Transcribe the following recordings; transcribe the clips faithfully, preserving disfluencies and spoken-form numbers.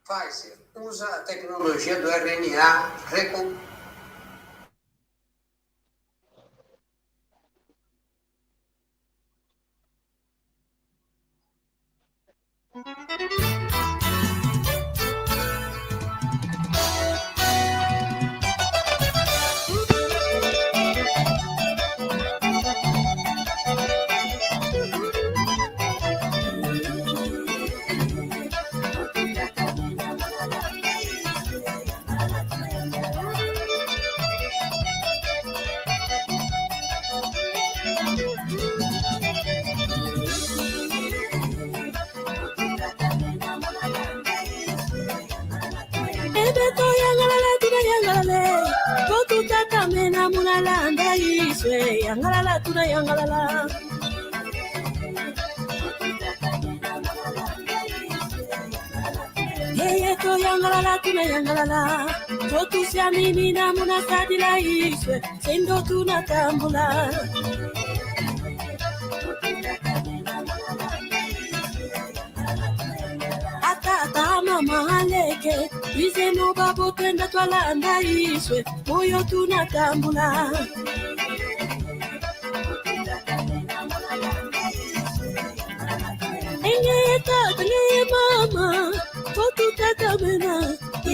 Pfizer usa a tecnologia do R N A reco- Ebe to yangalala, tuna yangalala. To tutatamena muna landa Yesu e. Yangalala, tuna yangalala. Yeye to yangalala, tuna yangalala. To tusiaminina muna sadila Yesu e. Se ndo tunatambula. A tata, a mama, a nleke, bizeno babo, twenda twalanda Yesu e, moyo tunatambula. E nge tata, nge mama, fo tutatamena,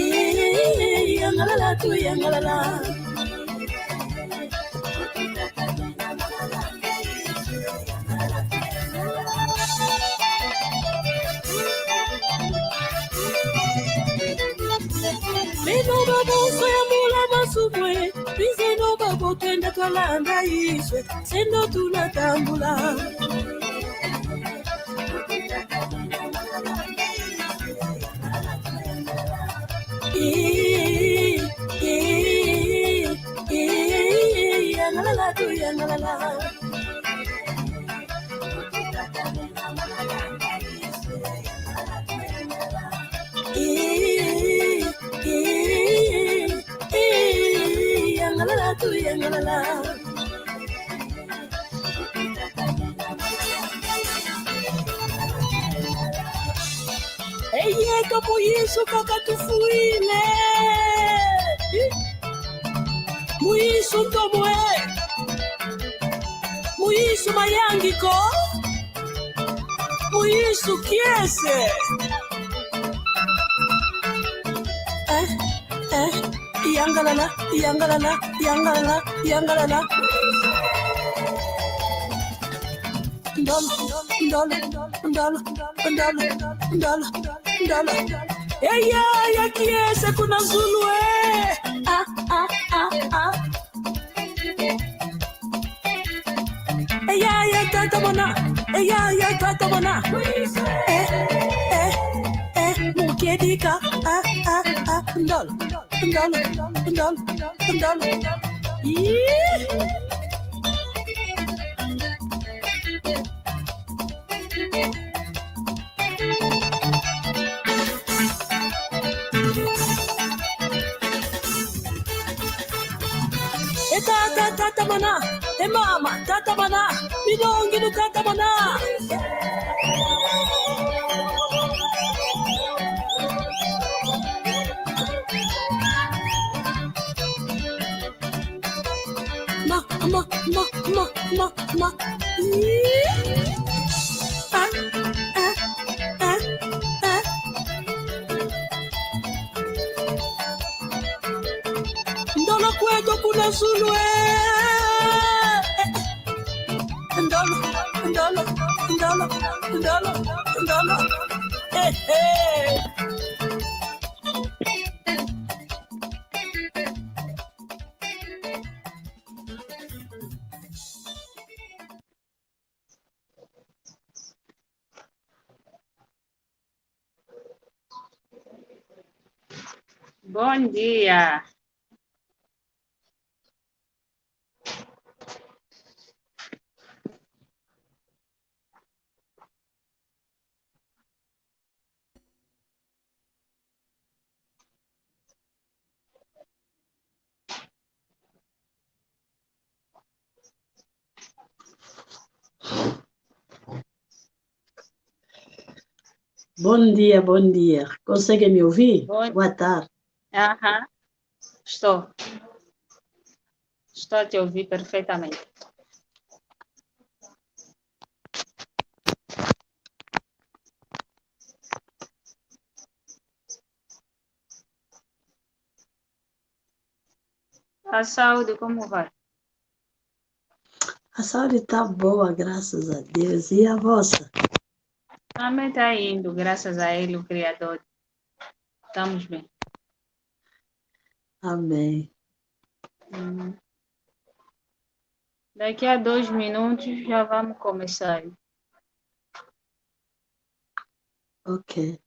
eh, yangalala, tuyangalala. Beno babonso ya mula masumu e, bizeno babo, twenda twalanda Yesu e, se ndo tunatambula. Eh, eh, eh, yangalala, tuyangalala. Eh, eh, eh, yangalala, tuyangalala. Eye, ka mu Yesu kaka tufwile. Mu Yesu ntomo e. Mu Yesu mayangi ko. Mu Yesu kiese. Eh, eh, yangalala, yangalala, yangalala, yangalala. Ndolo, ndolo, ndolo, ndolo, ndolo, ndolo. Eya, ya kiese kuna zulu e. Ah, ah, ah, ah. Eya, ya tatamana. Eya, ya tatamana. Eh, eh, eh, mukedika. Ah, ah, ah, ndolo, ndolo, ndolo, ndolo. Ih. E tata, tatamana. E mama, tatamana. Milongi nu tatamana. Ma, ma, ma, ma, ma, ma. Ih. Ah, ah, ah, ah. Ndolo kweto kuna zulu e. Ndolo, ndolo, ndolo, ndolo, ndolo. Eh, eh. Bom dia. Bom dia, bom dia. Consegue me ouvir? Bom... Boa tarde. Aham. Estou. Estou a te ouvir perfeitamente. A saúde, como vai? A saúde tá boa, graças a Deus. E a vossa? Também tá indo, graças a Ele, o Criador. Estamos bem. Amém. Hum. Daqui a dois minutos já vamos começar. Ok.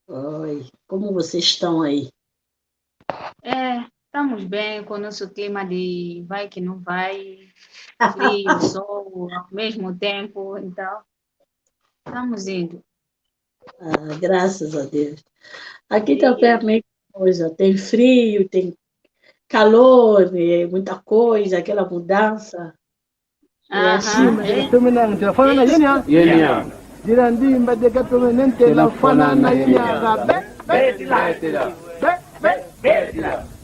Oi, como vocês estão aí? É, estamos bem com o nosso clima de vai que não vai, frio, sol, ao mesmo tempo, então, estamos indo. Ah, graças a Deus. Aqui também a mesma coisa, tem frio, tem calor, é muita coisa, aquela mudança. Aham. Yenya. Yenya. Dila ndimba de gato menente la fanana yenya. Be, be, be, be,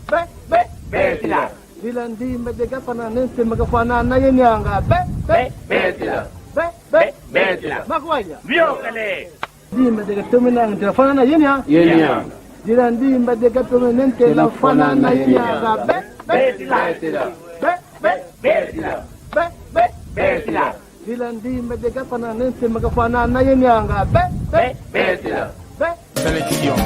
be, be, be. Dila ndimba de gato menente maka fanana yenya. Be, be, be, be, be. Makwaya. Viokale. Ndimba de gato menente la fanana yenya. Yenya. Dila ndimba de gato menente la fanana yenya. Be, be, be, be, be, be, be. Dila ndimba de gato menente maka fanana yenya. Be, be, be, be. Sélection.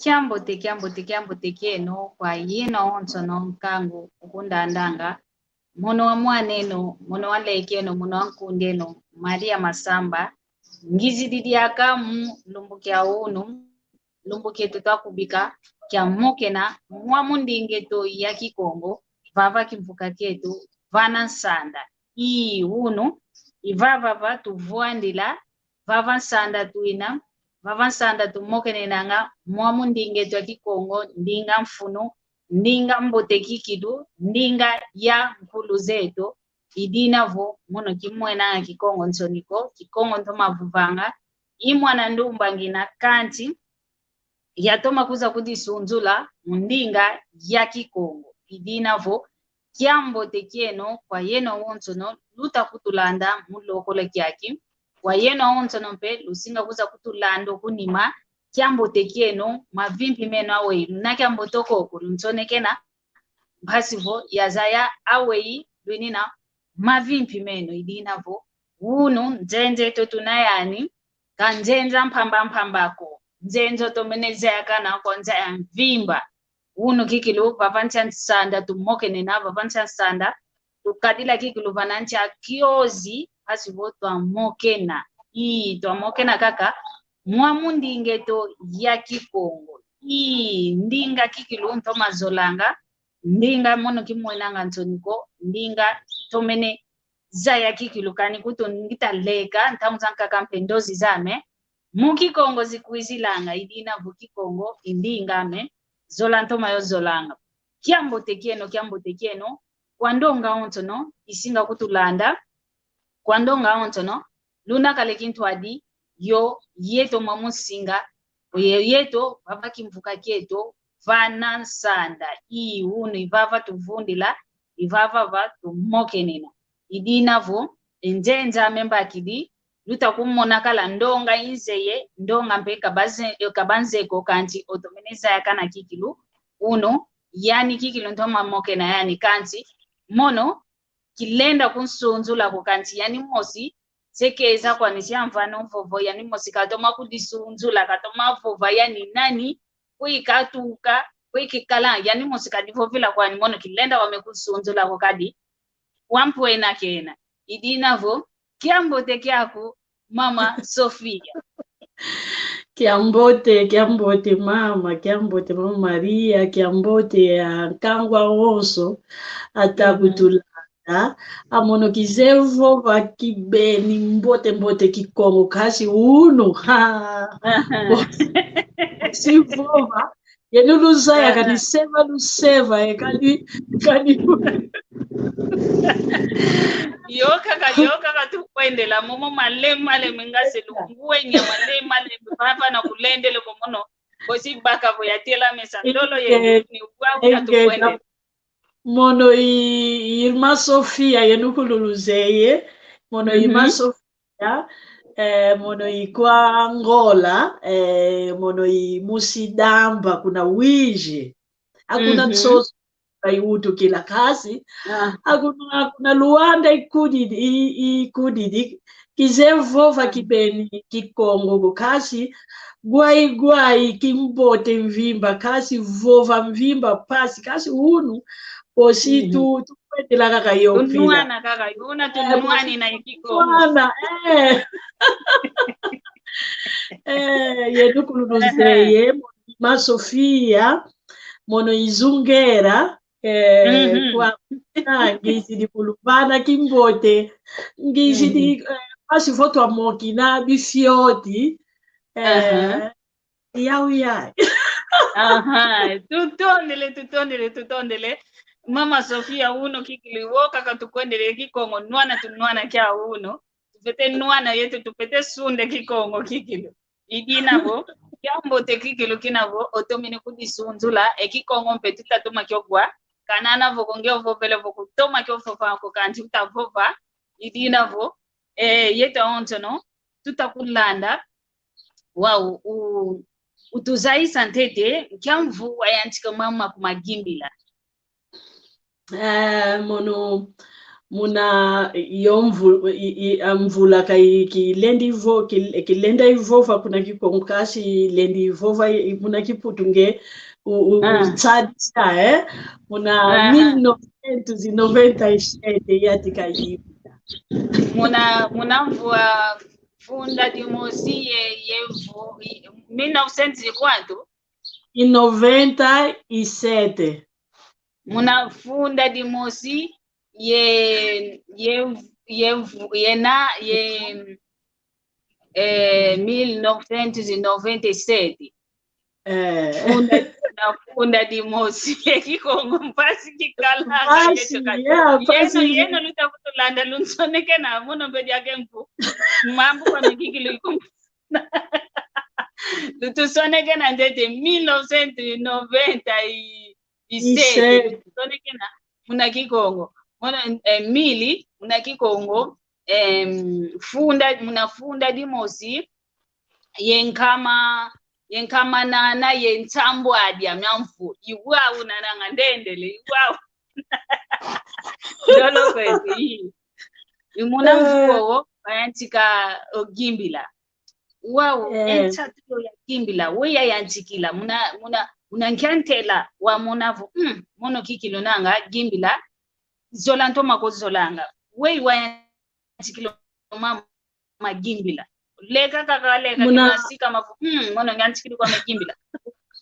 Kiambote, kiambote, kiambote kieno kwa yeno awonsono nkangu ukundandanga. Mono wa mwaneno, mono wa lekeno, mono wa nkundeno, Maria Masamba. Ngizidi diaka mu lumbu kia unu, lumbu kieto twakubika kia mokena mwa mu ndinga eto ya Kikongo, vava kimvuka kieto, vana nsanda. I unu, i vava va tuvwandila, vava nsanda twina, vava nsanda tumokenenanga mwa mu ndinga eto ya Kikongo, ndinga mfunu, ndinga mbote kikilu, ndinga ya nkulu zeto. I dina vo mono kimwenanga Kikongo nsoni ko, Kikongo ntoma vovanga, i mwana ndumba ngina kanti yatoma kwiza kudisunzula mu ndinga ya Kikongo. I dina vo kiambote kieno kwa yeno awonsono luta kutulanda mu lokola kiaki, kwa yeno awonsono mpe lusinga kwiza kutulanda oku nima, kiambote kieno, mavimpi meno aweyi, luna kiambote oko kulunsonekena, mpasi vo yazaya aweyi lwinina mavimpi meno. I dina vo unu nzenza eto tuna yani, ka nzenza mpamba mpamba ko, nzenza otomene zayakana kwa nza ya mvimba. Unu kikilu, vava nsi a nsanda tumokenena, vava nsi a nsanda tukadila kikilu vana nsi a kiozi, mpasi vo twamokena. Ii, twamokena kaka mwa mu ndinga eto ya Kikongo. I ndinga kikilu ntoma zolanga, ndinga mono kimwenanga nsoni ko, ndinga ntomene zaya kikilu kani kutu ngita leka, ntangu zankaka mpe ndozi zame, mu Kikongo zikwizilanga, i dina vo Kikongo i ndinga ame zola ntoma yo zolanga. Kiambote kieno, kiambote kieno, kwa ndonga onsono isinga kutulanda, kwa ndonga onsono, luna kale kintwadi, yo yeto mwa musinga, ye-, yeto vava kimvuka kieto, vana nsanda, i unu, i vava tuvundila, i vava va tumokenena. I dina vo, e nzenza ame mbakidi, luta kumona kala ndonga inzeye, ndonga mpe kabaze-, kabanzeko kanti otomene zaya kana kikilu, unu, yani kikilu ntoma mokena yani kanti, mono, kilenda kunsunzula ko kanti yani mosi, se keza kwani se amvana o mvovo, yani mosi katoma kudisunzula, katoma vova yani nani, kwe katuka, kwe kikala, yani mosi kadivovila kwani mono kilenda wame kunsunzula ko kadi, wampwena kena. I dina vo, kiambote kiaku, Mama Sofia. Kiambote, kiambote mama, kiambote mama Maria, kiambote a nkangwa onso ata kutulanda. A mono kizeye vova kibeni mbote mbote Kikongo kasi unu. Ha. Bo-, si vova, yenu luzaya kani seva, luseva, e kani, kani. Yo kaka, yo kaka tukwendela, momo male, male, mingase lungwenya, male, male, papa na kulendele ko mono, kosi baka vo yatela mesa, ndolo ye, ni wa, wa tukwendela. Mono i, i Irmã Sofia, yenu kululuzeye, mono i Irmã Sofia, eh, mono i kwa Angola, eh, mono i Musidamba, kuna Uíge. Akuna tsoso, kaiwutukila kasi. Akuna, akuna Luanda ikudidi, i, ikudidi. Kizeye vova kibeni Kikongo ko kasi. Gwai, gwai, kimbote mvimba kasi, vova mvimba pasi kasi unu. Posi tu, tu kwendela kaka yo mpila. Tunwana kaka yo, una tunwani na Kikongo. Tunwana, eh. Eh, yenu kululuzeye, mono i Irmã Sofia, mono i Zungera, eh, kwa, ah, ngizidi kuluvana kimbote, ngizidi, eh, pasi vo twamokina bifioti, eh, yau yai. Aha, tutondele, tutondele, tutondele. Mama Sofia, uno kikilu, wo kaka tukwendele Kikongo, nwana tunwana kia uno. Tupete nwana yetu, tupete sunda Kikongo kikilu. I dina vo, kiambote kikilu kina vo, otomene kudisunzula, e Kikongo mpe tuta toma kio wa, kanana vo ko nge ovovele vo kutoma kio vova ko kanti uta vova, i dina vo, eh, yetu awonsono, tuta kulanda, wau, u-, utuzayisa ntete, nkia mvu wayantika mama ku Magimbila. Eh, mono, muna yo mvu-, i, i, a mvula ka i, kilendi vo-, ki, kilenda ivova kuna Kikongo kasi lendi ivova i, muna Kiputu nge u, u, usadisa, eh? Muna mil novecentos e noventa e sete yatika i. Muna, muna mvua funda dimosi ye, ye vo-, i, mil novecentos e quanto? E noventa e sete. Muna funda dimosi ye, ye, ye, ye na, ye, eh, mil novecentos e noventa e sete. Eh. Funda, na funda dimosi. Ye Kikongo mpasi kikalanga. Mpasi, yetu kati. Yeah, mpasi. Yeno, yeno luta kutulanda lunsonekena, mono mbedi ake nku. Mambu kwa mikiki luikum. Lutusonekena ntete mil novecentos e noventa e sete. Lutusonekena muna Kikongo. Muna, eh, mili, muna Kikongo. Em, funda, muna funda dimosi, ye nkama, ye nkama nana, ye nsambwadi a mia mvu. Iwau nananga ndendele, iwau. Ndolo kwete, i. I muna mvu wowo, wayantika o Gimbila. Wau, eh, e nsatu yo ya Gimbila, we yayantikila, muna, muna, muna nkia ntela, wamona vo, mm, mono kikilu nanga, Gimbila, zola ntoma ko zolanga. We wayantikila mama Gimbila. Leka kaka, leka. Muna kina sika mavu. Hmm, mono nyantikidi kwa megimbila.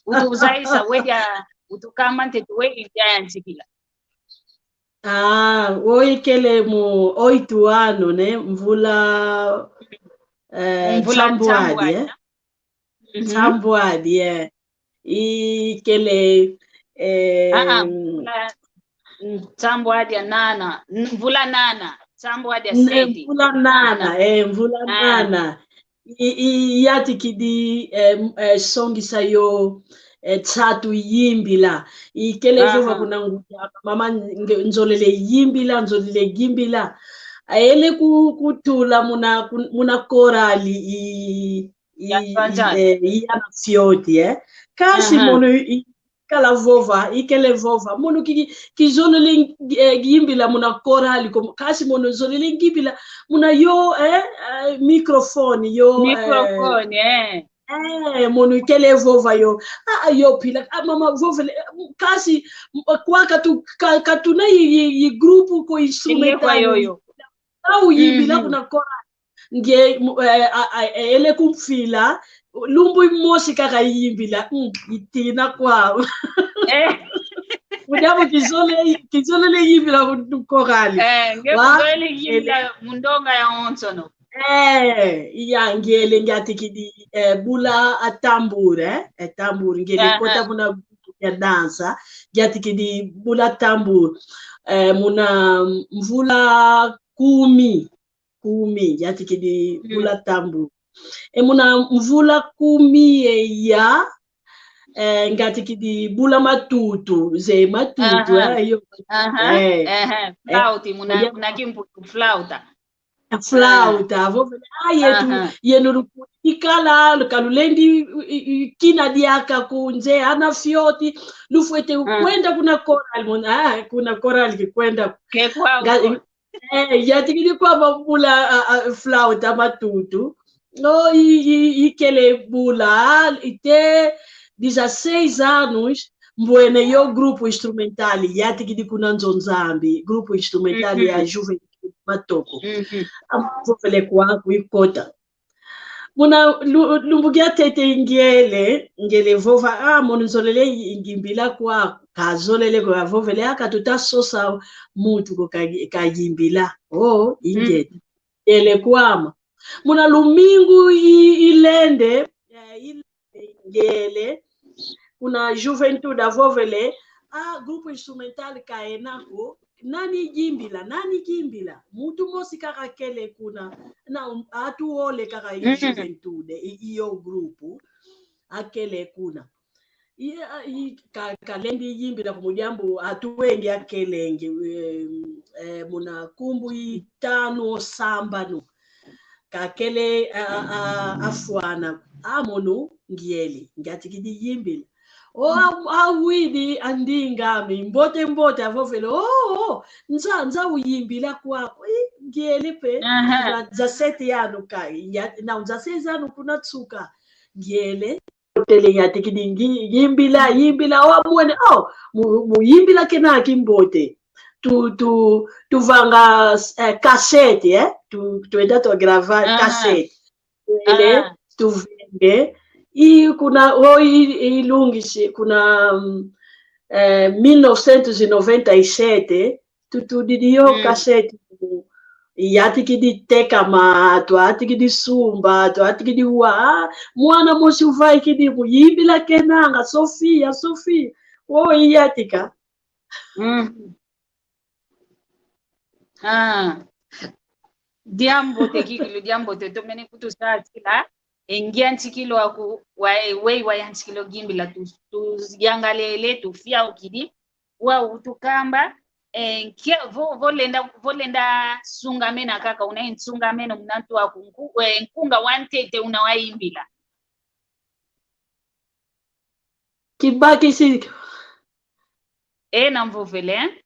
Utu uzaisa, wedia, utu kama ntete, wedia yantikila. Ah, o ikele mu oito ano, né? Mvula, eh, mvula nsambwadi, nsambwadi, eh? Mhm. Nsambwadi, eh. Ikele, eh, ah, ah, mvula, mm, nsambwadi ya nana, n-, mvula nana, nsambwadi ya ne-, sete. Mvula nana, nana, eh, mvula, ah, nana. I, i, yatikidi, eh, m-, eh, songisa yo, eh, nsatu yimbila. Ikele, aha, vova kuna ngudi, mama nge-, nzolele yimbila, nzolele yimbila. Ele ku-, kutula muna, kun-, muna korali i, i, ya, i, eh, i ana fioti, eh. Kasi, aha, mono i, kala vova, ikele vova. Mono ki, ki, kizolele, eh, yimbila muna korali, kom-, kasi mono zolele yimbila muna yo, eh, eh, microfone, yo, eh, microfone, eh. Eh, mono ikele vova yo. Ah, ah, yo pila, ah, mama vovele, eh, kasi, m-, kwa katu-, ka-, katuna i, i, i grupo ko instrumental yo, yo. Au yimbila, mhm, kuna korali. Nge, mu-, eh, a, a, eh, ele kumfila, lumbu imosi kaka yimbila, mm, itina kwa. Eh. Mu diambu kizole, kizolele yimbila mu korali. Eh, nge wa, kuzolele yimbila ele mu ndonga ya onsono. Eh, iya, ngele ngiatikidi, eh, bula a tambur, eh, eh, tambur, ngele, aha, kota muna ya dansa, ngiatikidi bula tambur, eh, muna mvula kumi. Kumi, ngiatikidi, mm, bula tambur. E muna mvula kumi ye ya, eh, ngiatikidi bula matutu, ze matutu, aha, eh, yo, aha, eh, aha, eh, flauta, muna, ya, muna kimputu flauta. Flauta, ah, vovele, ah, yetu, aha, yenu luku-, ikala, kalulendi, i, i, kina diaka kunze, ana fioti, lufwete, ah, kwenda kuna korali, mona, ah, kuna korali kikwenda. Ke kwa, nga-, kwa. Eh, yatikidi kwa mabula, a, a, flauta matutu. No, i, i, ikele bula, ite dezasseis anos, mbwene yo grupo instrumental, yatikidi kuna nzo Nzambi, grupo instrumental ya, mhm, juventude Matoko. Mhm. Amvovele kwa kuikota. Muna lu-, lumbu kiatete ngele, ngele vova, ah, mono nzolele i-, ngimbila kwa, kazolele kwa, vovele, ah, katuta sosa muntu ko ka-, kayimbila. Oh, ingete. Mm. Ngele kwama. Muna lumingu i-, ilende, eh, ilende ngele, kuna juventude avovele, ah, grupo instrumental kaena ko, nani yimbila, nani yimbila? Muntu mosi kaka kele kuna, na, um, atu ole kaka i, mm, juventude, i, iyo grupo, akele kuna. I, a, i, ka, kalendi yimbila ko mu diambu, atu wengi akelenge, eh, eh, muna nkumbu itanu o sambanu. Kakele, a, a, a, afwana, a mono ngiele, ngiatikidi yimbila. O, a, awidi andinga ami, mbote mbote, avovele, o, o, nza, nza uyimbila kwako, i, ngiele pe, aha, na, dezasseis anos ka, ya, na, dezasseis anos kuna nsuka, ngiele, tele yatikidi ngi-, yimbila, yimbila, o, amwene, o, mu, mu yimbila kena kimbote. Tu, tu, tuvanga, eh, cassete, eh? Tu, tuenda tugrava, aha, cassete. Ele, aha, tuvenge. I kuna, o, i, ilungisi, kuna, mm, eh, mil novecentos e noventa e sete, tutudidi yo, mm, cassete. Yatikidi tekama, atu atikidi sumba, atu atikidi wa. Ah, mwana mosi uvaikidi mu, yimbila kenanga, Sofia, Sofia. O, iyatika. Mm. Ah. Diambote kikilu, diambote tomene kutusasila. E ngiantikilo aku, wa, e, wei wayantikilo yimbila tu, tuyangalele, tufiaukidi. Wau utukamba, eh, nkia, vo, vo lenda, vo lenda sungamena kaka, una nsungameno muna ntu aku nku-, eh, nkunga wantete una wayimbila. Kibakisi. Ena mvovele,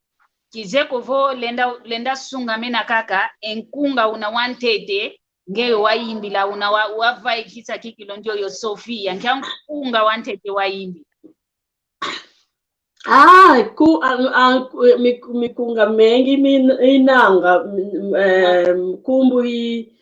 kizeye ko vo lenda, lenda sungamena kaka, e nkunga una wantete, ngeye wayimbila, una wa, wavaikisa kikilu ndioyo Sofia, nkia nkunga wantete wayimbila. Ah, ku-, a, a, mi-, mikunga mengi mi-, inanga, m-, m-, eh, nkumbu i-,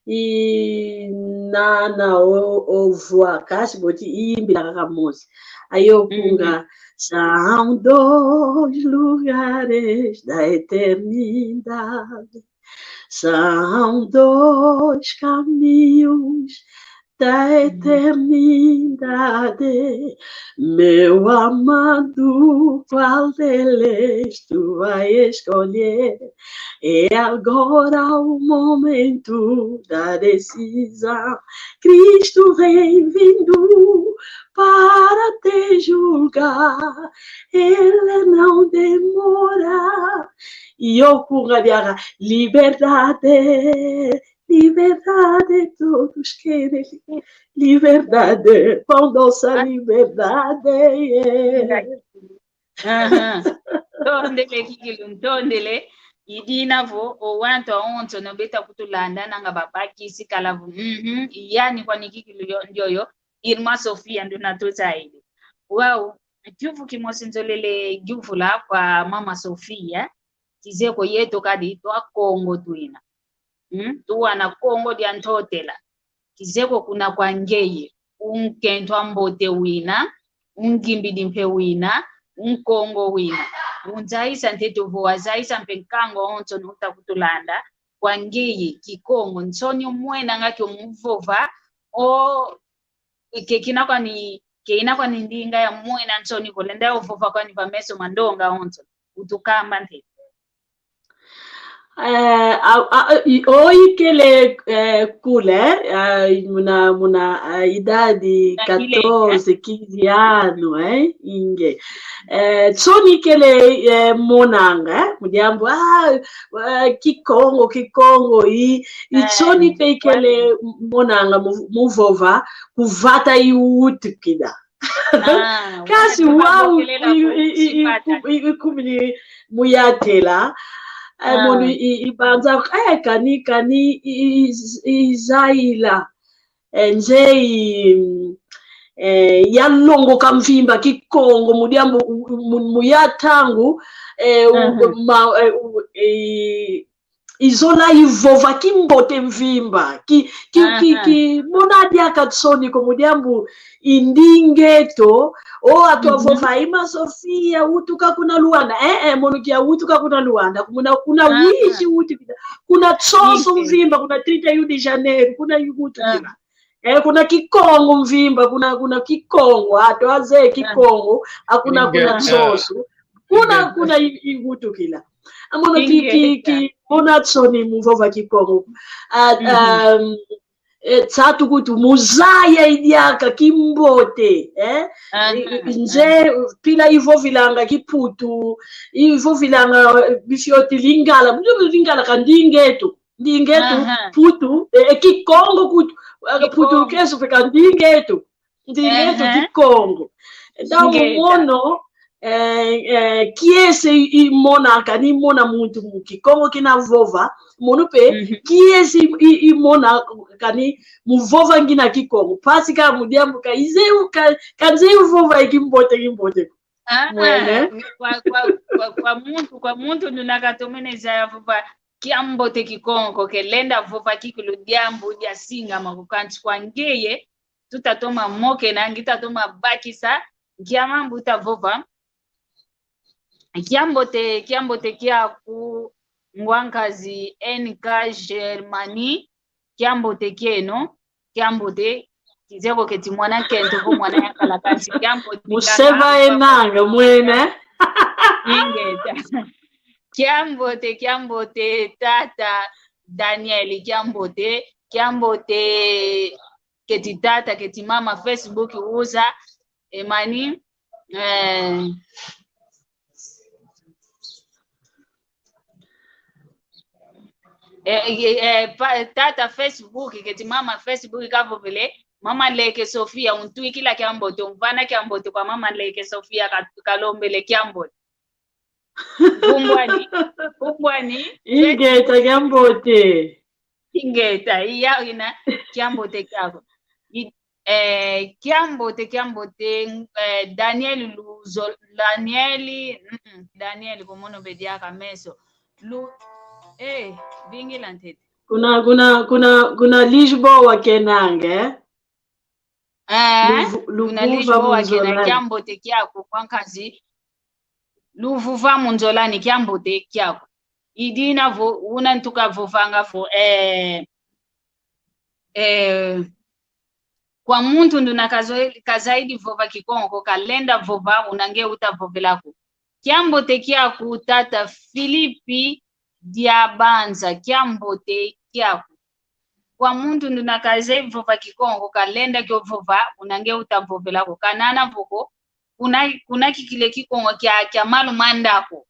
i nana o, o vwa kasi boti i imbila kaka mosi. Ayo kunga, são dois lugares da eternidade. São dois caminhos da eternidade. Meu amado, qual deles tu vai escolher? É agora o momento da decisão. Cristo vem vindo para te julgar. Ele não demora. E eu com a minha liberdade, liberdade, todos querem liberdade, com doce liberdade, yeah. Aham. Ntondele kikilu, ntondele. I dina vo, o wantu awonso no beta kutulanda, nanga babakisi kala vo. Mhm. Yani kwani kikilu yo, ndioyo, Irmã Sofia, nduna tuzaidi. Wau, kiuvu kimosi nzolele yuvula kwa Mama Sofia, kizeko yeto kadi twa Kongo twina. Mm? Tuwana Kongo dia Ntotela. Kizeko kuna kwa ngeye, unkento ambote wina, ungimbidi mpe wina, unkongo wina. Unzaisa ntete vo wazaisa mpe nkangu awonso no uta kutulanda, kwa ngeye, Kikongo, nsoni umwenanga kio muvova, o, ke kina kwani, ke ina kwani ndinga ya mwena nsoni vo lenda ovova kwani va meso ma ndonga awonso. Utukamba ntete. Eh, a, a, a, i, o ikele, eh, kule, eh, muna, muna, eh, idadi quatorze, quinze ano, eh, inge. Eh, nsoni ikele, eh, monanga, eh, mu diambu, ah, eh, Kikongo, Kikongo, i, i nsoni pe ikele monanga mu, muvova, ku vata iwutukila. Ah, kasi wau, i, i, i, i, i, i, kumini muyatela, eh, mono i, i, ibanza, eh, kani, kani, i, i, i, izaila, eh, nze i, eh, yalongoka mvimba Kikongo, mu diambu, mu, mu, muyatangu, eh, u, ma, eh, u, eh, izola ivova kimbote mvimba. Ki, ki, ki, ki, mona diaka nsoni ko mu diambu i ndingeto, o atu avova, Irmã Sofia, utuka kuna Luanda. Eh, eh, mono kia utuka kuna Luanda. Kuna, kuna wizi utukila. Kuna nsonso mvimba, kuna trinta e um de Janeiro, kuna utukila. Eh, kuna Kikongo mvimba, kuna, kuna Kikongo, atu azeye Kikongo, akuna, kuna nsonso. Kuna, kuna i, iwutukila. A mono ki, ki, ki, mona nsoni muvova Kikongo. Ah, um, eh, nsatu kutu muzaya idiaka kimbote, eh? I, i, nze, pila ivovilanga Kiputu, ivovilanga, eh, bifioti Lingala, Lingala ka ndingeto. Ndingeto, Putu, eh, eh, Kikongo kutu, eh, Putu kesu fika ndingeto. Ndingeto Kikongo. Ntangu mono, eh, eh, kiese i, i mona kani mona muntu mu Kikongo kina vova, mono pe, kiese i, i, i mona kani muvova ngina Kikongo. Mpasi ka mu diambu ka ize u, ka, ka nze uvova i kimbote, kimbote. Ah, mwene. Kwa, kwa, kwa, kwa muntu, kwa muntu nduna katomene zaya vova kiambote Kikongo, ke lenda vova kikilu diambu dia singama ko, kansi kwa ngeye, tuta toma mokena, ngita toma bakisa, nkia mambu uta vova. Kiambote, kiambote kiaku ngwankazi N K Germany, kiambote kieno, kiambote, kizeko keti mwana nkento vo mwana yakala kansi, kiambote. Museba enanga mwene. Ingeta. Kiambote, kiambote, tata Daniel, kiambote, kiambote, keti tata, keti mama Facebook uza, emani, eh, eh, eh, eh, pa, tata Facebook, keti mama Facebook kavovele, mama Leke Sofia, untwikila kiambote, umvana kiambote kwa mama Leke Sofia, ka, kalombele kiambote. Kumbwani, kumbwani. Ingeta kiambote. Ingeta, iya ina, kiambote kiaku. I, eh, kiambote, kiambote, eh, Daniel Luzo, Daniel, mm, mm, Daniel, komono bediaka meso. Lu, eh, vingila ntete. Kuna, kuna, kuna, kuna Lisboa kenanga, eh? Eh, luvu-, kuna luvuva Lisboa kena munzola. Kiambote kiaku kwa nkazi. Luvuva munzola ni kiambote kiaku. I dina vo, una ntuka vovanga vo, eh, eh, kwa muntu nduna kazo-, kazaidi vova Kikongo ko kalenda vova, una nge uta vovela ko. Kiambote kiaku tata Filipi Diabanza, kiambote kiaku. Kwa muntu nduna kazaidi vova Kikongo, kalenda kio vova, una nge uta vovela ko. Kanana vo ko, kuna, kuna kikilu e Kikongo kia, kia malu manda ko.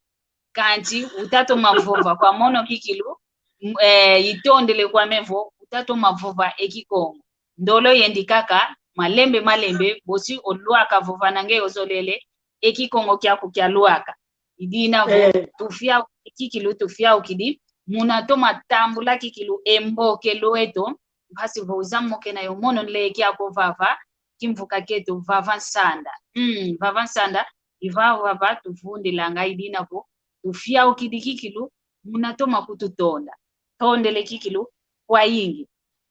Kanti uta toma vova kwa mono kikilu, m-, eh, itondele kwame vo, uta toma vova e Kikongo. Ndolo yendi kaka, malembe, malembe, bosi olwaka vova na nge ozolele, e Kikongo kiaku kialwaka. I dina vo, eh, tufiau-, kikilu tufiaukidi, muna toma tambula kikilu e mbokelu eto, mpasi vo uza mokena yo mono nleke ako vava, kimvuka kieto vava nsanda. Mm, vava nsanda, i vava vava tuvundilanga i dina vo, tufiaukidi kikilu, muna toma kututonda. Tondele kikilu, kwayingi.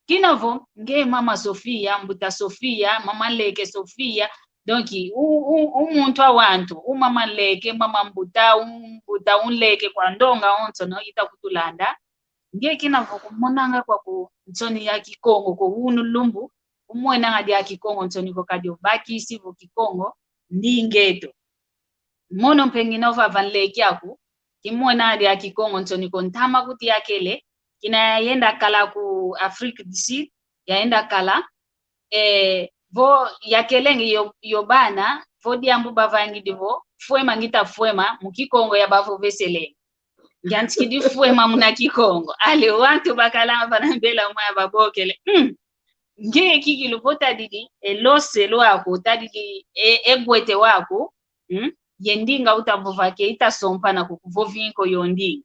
Kina vo, nge mama Sofia, mbuta Sofia, mama nleke Sofia, donc, u, u, u muntu a wantu, u mama nleke, mama mbuta, u mbuta, u nleke kwa ndonga onsono ita kutulanda. Nge kina vo kumonanga kwaku nsoni ya Kikongo ko unu lumbu, umwenanga dia Kikongo nsoni ko kadi obakisi vo Kikongo, ndinga eto. Mono mpe ngina ovava nleke aku, kimwena dia Kikongo nsoni ko ntama kuti yakele, kina yayenda kala ku Afrique du Sud, yayenda kala, eh, vo yakelenge yo, yo bana, vo diambu bavangidi vo, fwema ngita fwema, mu Kikongo yabavoveselenge. Ngiantikidi fwema muna Kikongo. Ale, wantu bakala vana mbela mwa babokele. Mm. Nge kikilu vo tadidi, e lose lwaku, tadidi, e, e gwete waku, mm? Ye ndinga uta vova ke ita sompana ko kuvovi nko yo ndinga.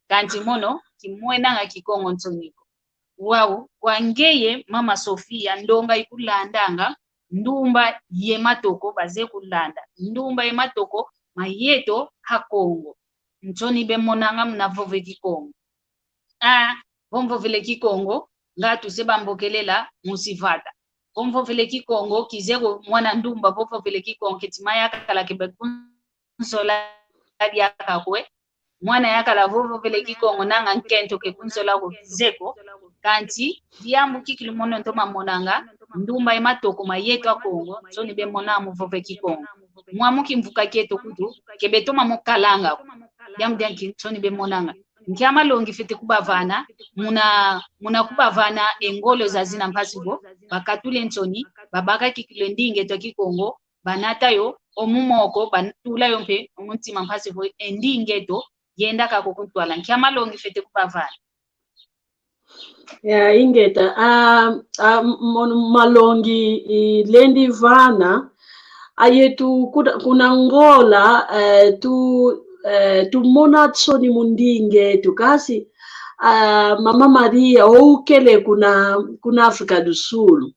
Kanti mono, kimwenanga Kikongo nsoni ko. Wau, kwa ngeye, mama Sofia, ndonga ikulandanga, ndumba ye matoko baze kulanda. Ndumba ye matoko, ma yeto a Kongo. Nsoni bemonanga muna vova e Kikongo. Ah, vo mvovele Kikongo, nga tuse bambokelela musi vata. Vo mvovele Kikongo, kizeko mwana ndumba, vo mvovele Kikongo, keti ma yakala ke be kunzola diaka kwe. Mwana yakala vo mvovele Kikongo, nanga nkento ke kunzola ko kizeko. Kanti, diambu kikilu mono ntoma monanga, ndumba ye matoko ma yeto a Kongo, nsoni bemona mu vova e Kikongo. Mwamu kimvuka kieto kutu, ke betoma mo kalanga ko. Diambu dianki nsoni bemonanga. Nkia malongi fwete kubavana, muna, muna kubavana e ngolo zazina mpasi vo, bakatule nsoni, babaka kikilu e ndinga eto a Kikongo, banata yo, o mu moko, batula yo mpe, o mu ntima mpasi vo, e ndinga eto, yenda kaka kuntwala. Nkia malongi fwete kubavana. Ya, ingeta, ah, ah, m-, m-, malongi, i, lendi vana, ayetu kuna, kuna Angola, eh, tu, eh, tumona nsoni mu ndinga eto, kasi, ah, Mama Maria, oukele kuna, kuna África do Sul.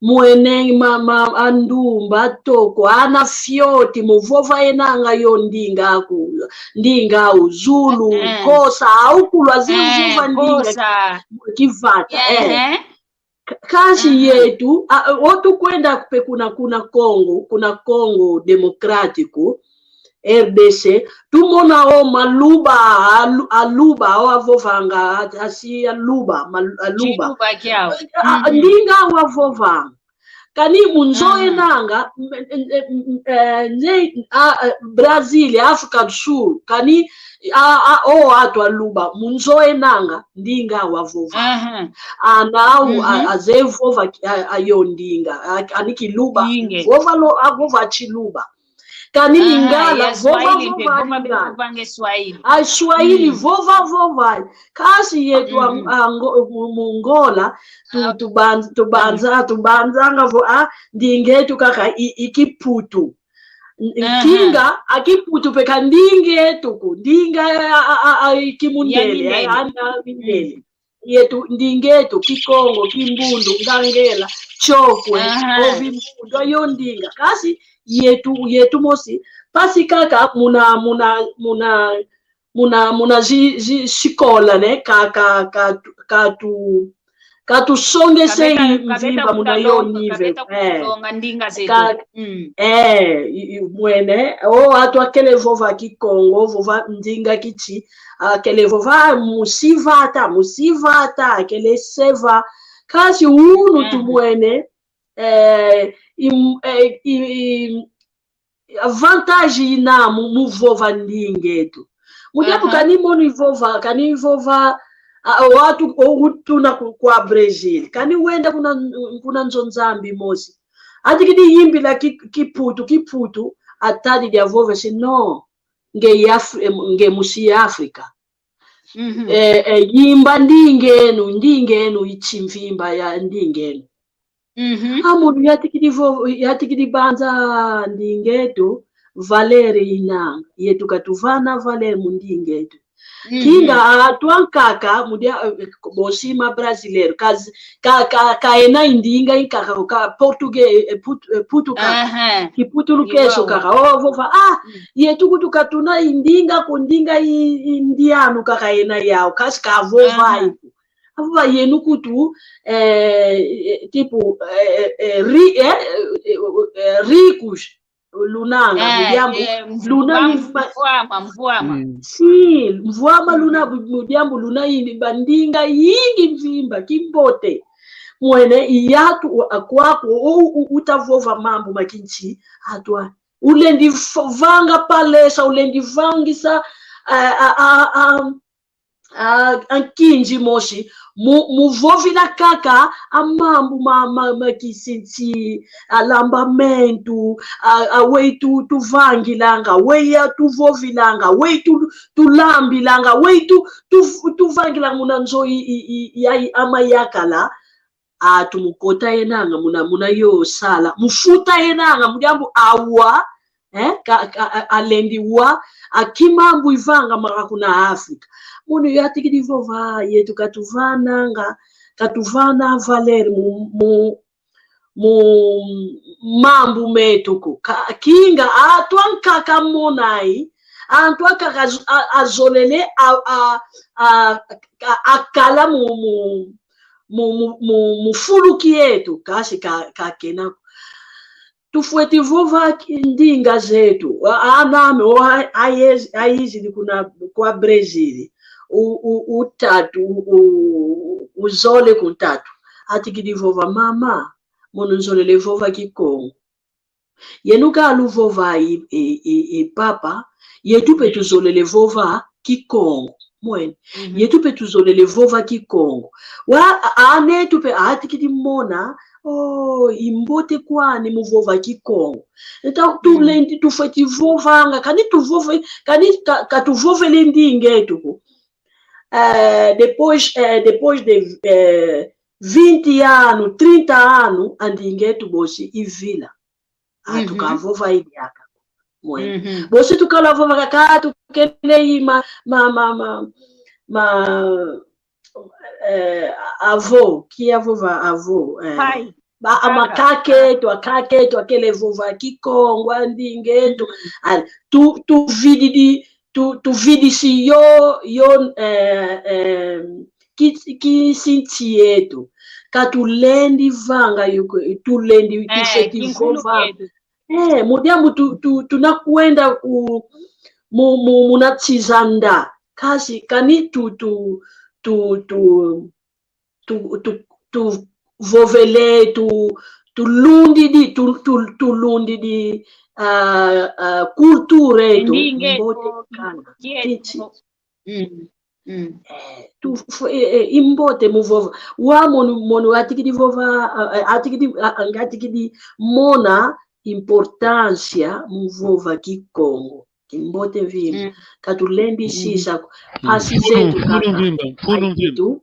Mwene ma, ma, andumba toko, ana fioti, muvova enanga yo ndinga aku, ndinga u, Zulu, eh, eh, Xhosa, au kulwa ze, eh, vova ndinga Xhosa. Ki-, Kivata, eh. Eh, eh. Ka-, kansi, mhm, yetu, a, a, o tukwenda pe kuna, kuna Congo, kuna Congo Democrático, R D C, tumona o Maluba, Alu-, Aluba, o avovanga, a, asi Aluba, Mal-, Aluba. Chiluba kiau. A, a, mhm, ndinga o avovanga. Kani mu nzo, aha, enanga, m-, m-, m-, eh, ne, a, a, Brazil, África do Sul, kani a, a, o atu Aluba, mu nzo enanga, ndinga o avovanga. Aha. Ana au, a, mhm, aze vova ki-, a, ayo ndinga, a, ani Kiluba, inge, vova lo, avova Chiluba. Kani, aha, Lingala, ya vova, Swahili mpe, vova, vova mpe, Lingala. Vova nge Swahili. A Swahili, mm, vova, vova. Kansi yetu a, mhm, a Ngo-, mu, mu Ngola, tu, ah, tuban-, tubanza, mm, tubanzanga vo, a, ndinga etu kaka i, i Kiputu. N-, aha, kinga, a Kiputu pe ka ndinga etu ko, ndinga a, a, a, a, i Kimundele, ya mindele, a, ana mindele. Mm. Yetu, ndinga etu, Kikongo, Kimbundu, Ngangela, Chokwe, aha, Ovimbundu, ayo ndinga. Kansi, yetu, yetu mosi, mpasi kaka muna, muna, muna, muna, muna zi, zi, sikola, ne, ka, ka, ka, katu, katusongese kabeta, i kabeta mvimba muna yo kutalonga, nive. Kabeta eh. Kutalonga ndinga zetu. Ka, mm. Eh, i, i, mwene, o atu akele vova Kikongo, vova ndinga kiti, akele vova musivata, musivata, akele seva. Kasi unu mm. Tumwene, eh, i, eh, i, i, avantage ina mu, mu vova ndingetu. Mu diambu aha. Kani mono ivova, kani ivova, a, a, watu, o, utuna ku, kwa Brazil. Kani wenda kuna, kuna nzo Nzambi mosi. Atikidi yimbila ki, Kiputu, Kiputu, atadi dia vova si no. Nge ya Af-, em, nge musi ya Afrika. Mhm. Eh, eh, yimba ndingenu, ndingenu, i chimvimba ya ndingenu. Mhm. A mono yatikidi vo-, yatikidi banza ndingetu, valere inanga. Yetu katuvana valere mu ndingetu. Mhm. Kinga atu ankaka, mu dia, eh, bosi ma brasileiro, kaz-, ka, ka, kaena i ndinga inkaka, ka português, eh, put-, eh, putu kaka. Aha. Kiputu lukeso kaka. O, vova, ah, mm. Yetu kutu katuna i ndinga ko ndinga i, i ndianu kaka ena yau, kasi kavova aha. Iku. Avova yenu kutu, eh, eh, tipo, eh, eh, ri-, eh, eh, eh, ricos, lunanga, eh, mu diambu, eh, luna mvua-, mvua-, mvua-, mvua-, mvua-, mm. Sim, mvua-, mvua-, luna, mu diambu, luna ini, bandinga yingi mvimba, kimbote. Mwene, i atu, u-, akwaku, u-, u-, utavova mambu ma kinchi, atu a-, ulendi f-, vanga palesa, ulendi vangisa, a, a, a, a, a, a nkinzi mosi, mu, mu vovila kaka, a mambu ma, ma, ma kisinti, a lambamentu, a, a weyi tu, tuvangilanga, weyi a tuvovilanga, weyi tu, tulambilanga, weyi tu, tu, tuvangilanga muna nzo i, i, i, ya, i, ama yakala, atu mu kota enanga muna, muna yo sala. Mu futa enanga mu diambu awa, eh, ka, ka, a, alendi wa, a kimambu ivanga maka kuna Afrika. Mono yatikidi vova, yetu katuvananga, katuvana valere mu, mu, mu mambu metu ko. Ka, kinga, atu ankaka monai, antu ankaka az-, a, azolele, a, a, a, a, akala mu, mu, mu, mu, mu, mu fulu kietu, kasi ka, ka kena. Tufweti vova ki-, ndinga zetu. A, aname, o, a, a, ayez-, ayizidi kuna kwa Brazil. U, u, utatu, u, u, uzole kuntatu. Atikidi vova, mama, mono nzolele vova Kikongo. Yenu ka luvova i, i, i, i papa, yetu pe tuzolele vova Kikongo. Mwene. Mhm. Yetu pe tuzolele vova Kikongo. Wa, a, anetu pe atikidi mona, oh, imbote kwani mu vova Kikongo. Eta tulendi tufweti vovanga, kani tuvove, kani ka, ka tuvovele ndingetu ko. Eh, depois, eh, depois de, eh, vinte ano, trinta ano, a ndingetu bosi ivila. Atu kavova i diaka. Mwene. Mhm. Bosi tukala vova kaka tukele i ma, ma, ma, ma, ma, eh, avô, kia vova avô, eh. Pai. Ba, ama kaka. Kaka etu, akaka etu, akele vova Kikongo, a ndingetu. Mhm. A, tu, tuvididi, tu, tuvidisi yo, yo, eh, eh, ki, kisinti etu. Ka tulendi vanga yo ko, tulendi, eh, tufweti vova. Eh, mu diambu tu, tu, tunakwenda ku, mu, mu, muna tizanda. Kasi, kani tu, tu, tu, tu, tu, tu, tuvovele, tu, tulundidi, tu, tu, tulundidi, ah, ah, cultura etu, mbote kana. Kiti. Mm, mm. Eh, tu, fu-, eh, eh, imbote mu vova. Wa mono, mono atikidi vova, ah, ah, atikidi, ah, ah, atikidi mona importância mu vova Kikongo. Kimbote mvimba. Mm. Ka tulendi sisa ko. Mm. Mpasi zetu kaka. Mvimba, mvimba. Ayetu.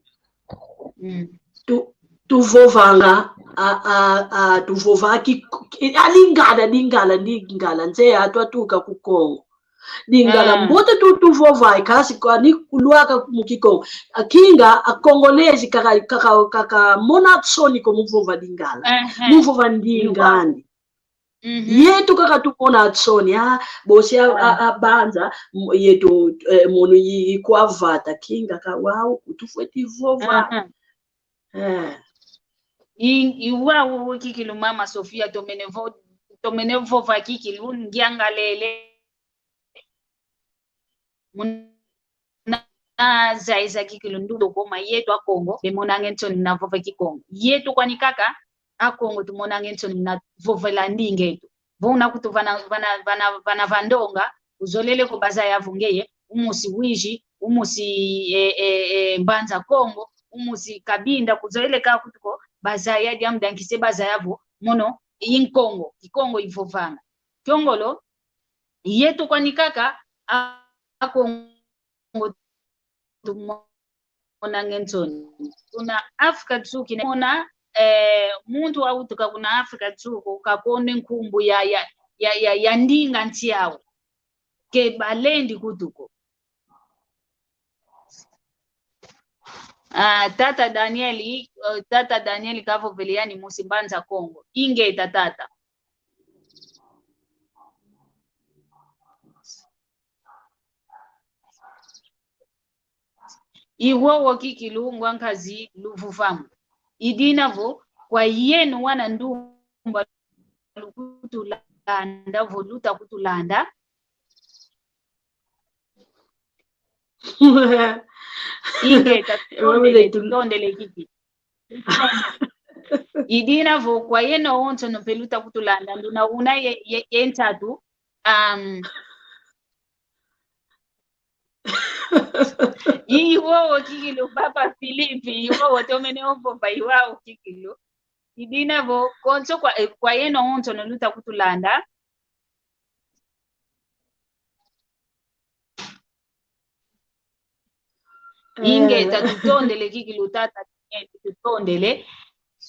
Mm. Tu, tuvovanga, a, a, a, tuvova ki, ki, a Lingala, Lingala, Lingala, nze atu atuka ku Kongo. Lingala, ah, mbote tu, tuvova, kasi kwani kulwaka mu Kikongo. A kinga, a Congolese, kaka, kaka, kaka mona nsoni ko mu vova Lingala. Aha. Mu vova ndingandi. Mhm. Yetu kaka tumona nsoni, ah, bosi a, a, a banza, m-, yetu, eh, mono yi, yi kwa vata, kinga ka wau, kutufweti vova. Aha. Eh. I, i wau kikilu Mama Sofia tomene vo-, tomene vova kikilu, ngiangalele. Muna zaiza kikilu ndundo ko ma yetu Akongo, bemonange nsoni muna vova Kikongo. Yetu kwani kaka, Akongo tumonange nsoni muna vovela ndinga eto. Vo una kutu vana, vana, vana, vana vandonga, uzolele ko bazaya vo ngeye, umusi Wiji, umusi, eh, eh, eh, Mbanza Kongo, umusi Kabinda, kuzolele ka kutu ko bazaya diambu dia nkisi bazaya vo, mono, i Nkongo, Kikongo ivovanga. Kiongolo, yetu kwani kaka, a-, Akongo tumonange nsoni. Kuna Afrika Tsuki ne mona, eh, muntu wawutuka kuna Afrika Tsuki kakonde nkumbu ya, ya, ya, ya, ya ndinga nsi yawu. Ke balendi kutu ko. Ah, tata Daniel, eh, tata Daniel kavovele yani musi Mbanza Kongo. Ingeta tata. I wowo kikilu ngwa nkazi luvuvamu. I dina vo, kwa yeno wana ndumba lukutulanda, vo luta kutulanda. Ingeta, tutondele, tutondele kiki. I dina vo, kwa yeno wonsono mpe luta kutulanda, nduna una ye, ye, ye ntatu, um, i wowo kikilu, Papa Filipi, i wowo tomene ovova, i wowo kikilu. I dina vo, konso kwa, eh, kwa yeno wonsono luta kutulanda. Ingeta, tutondele kikilu tata, eh, tutondele.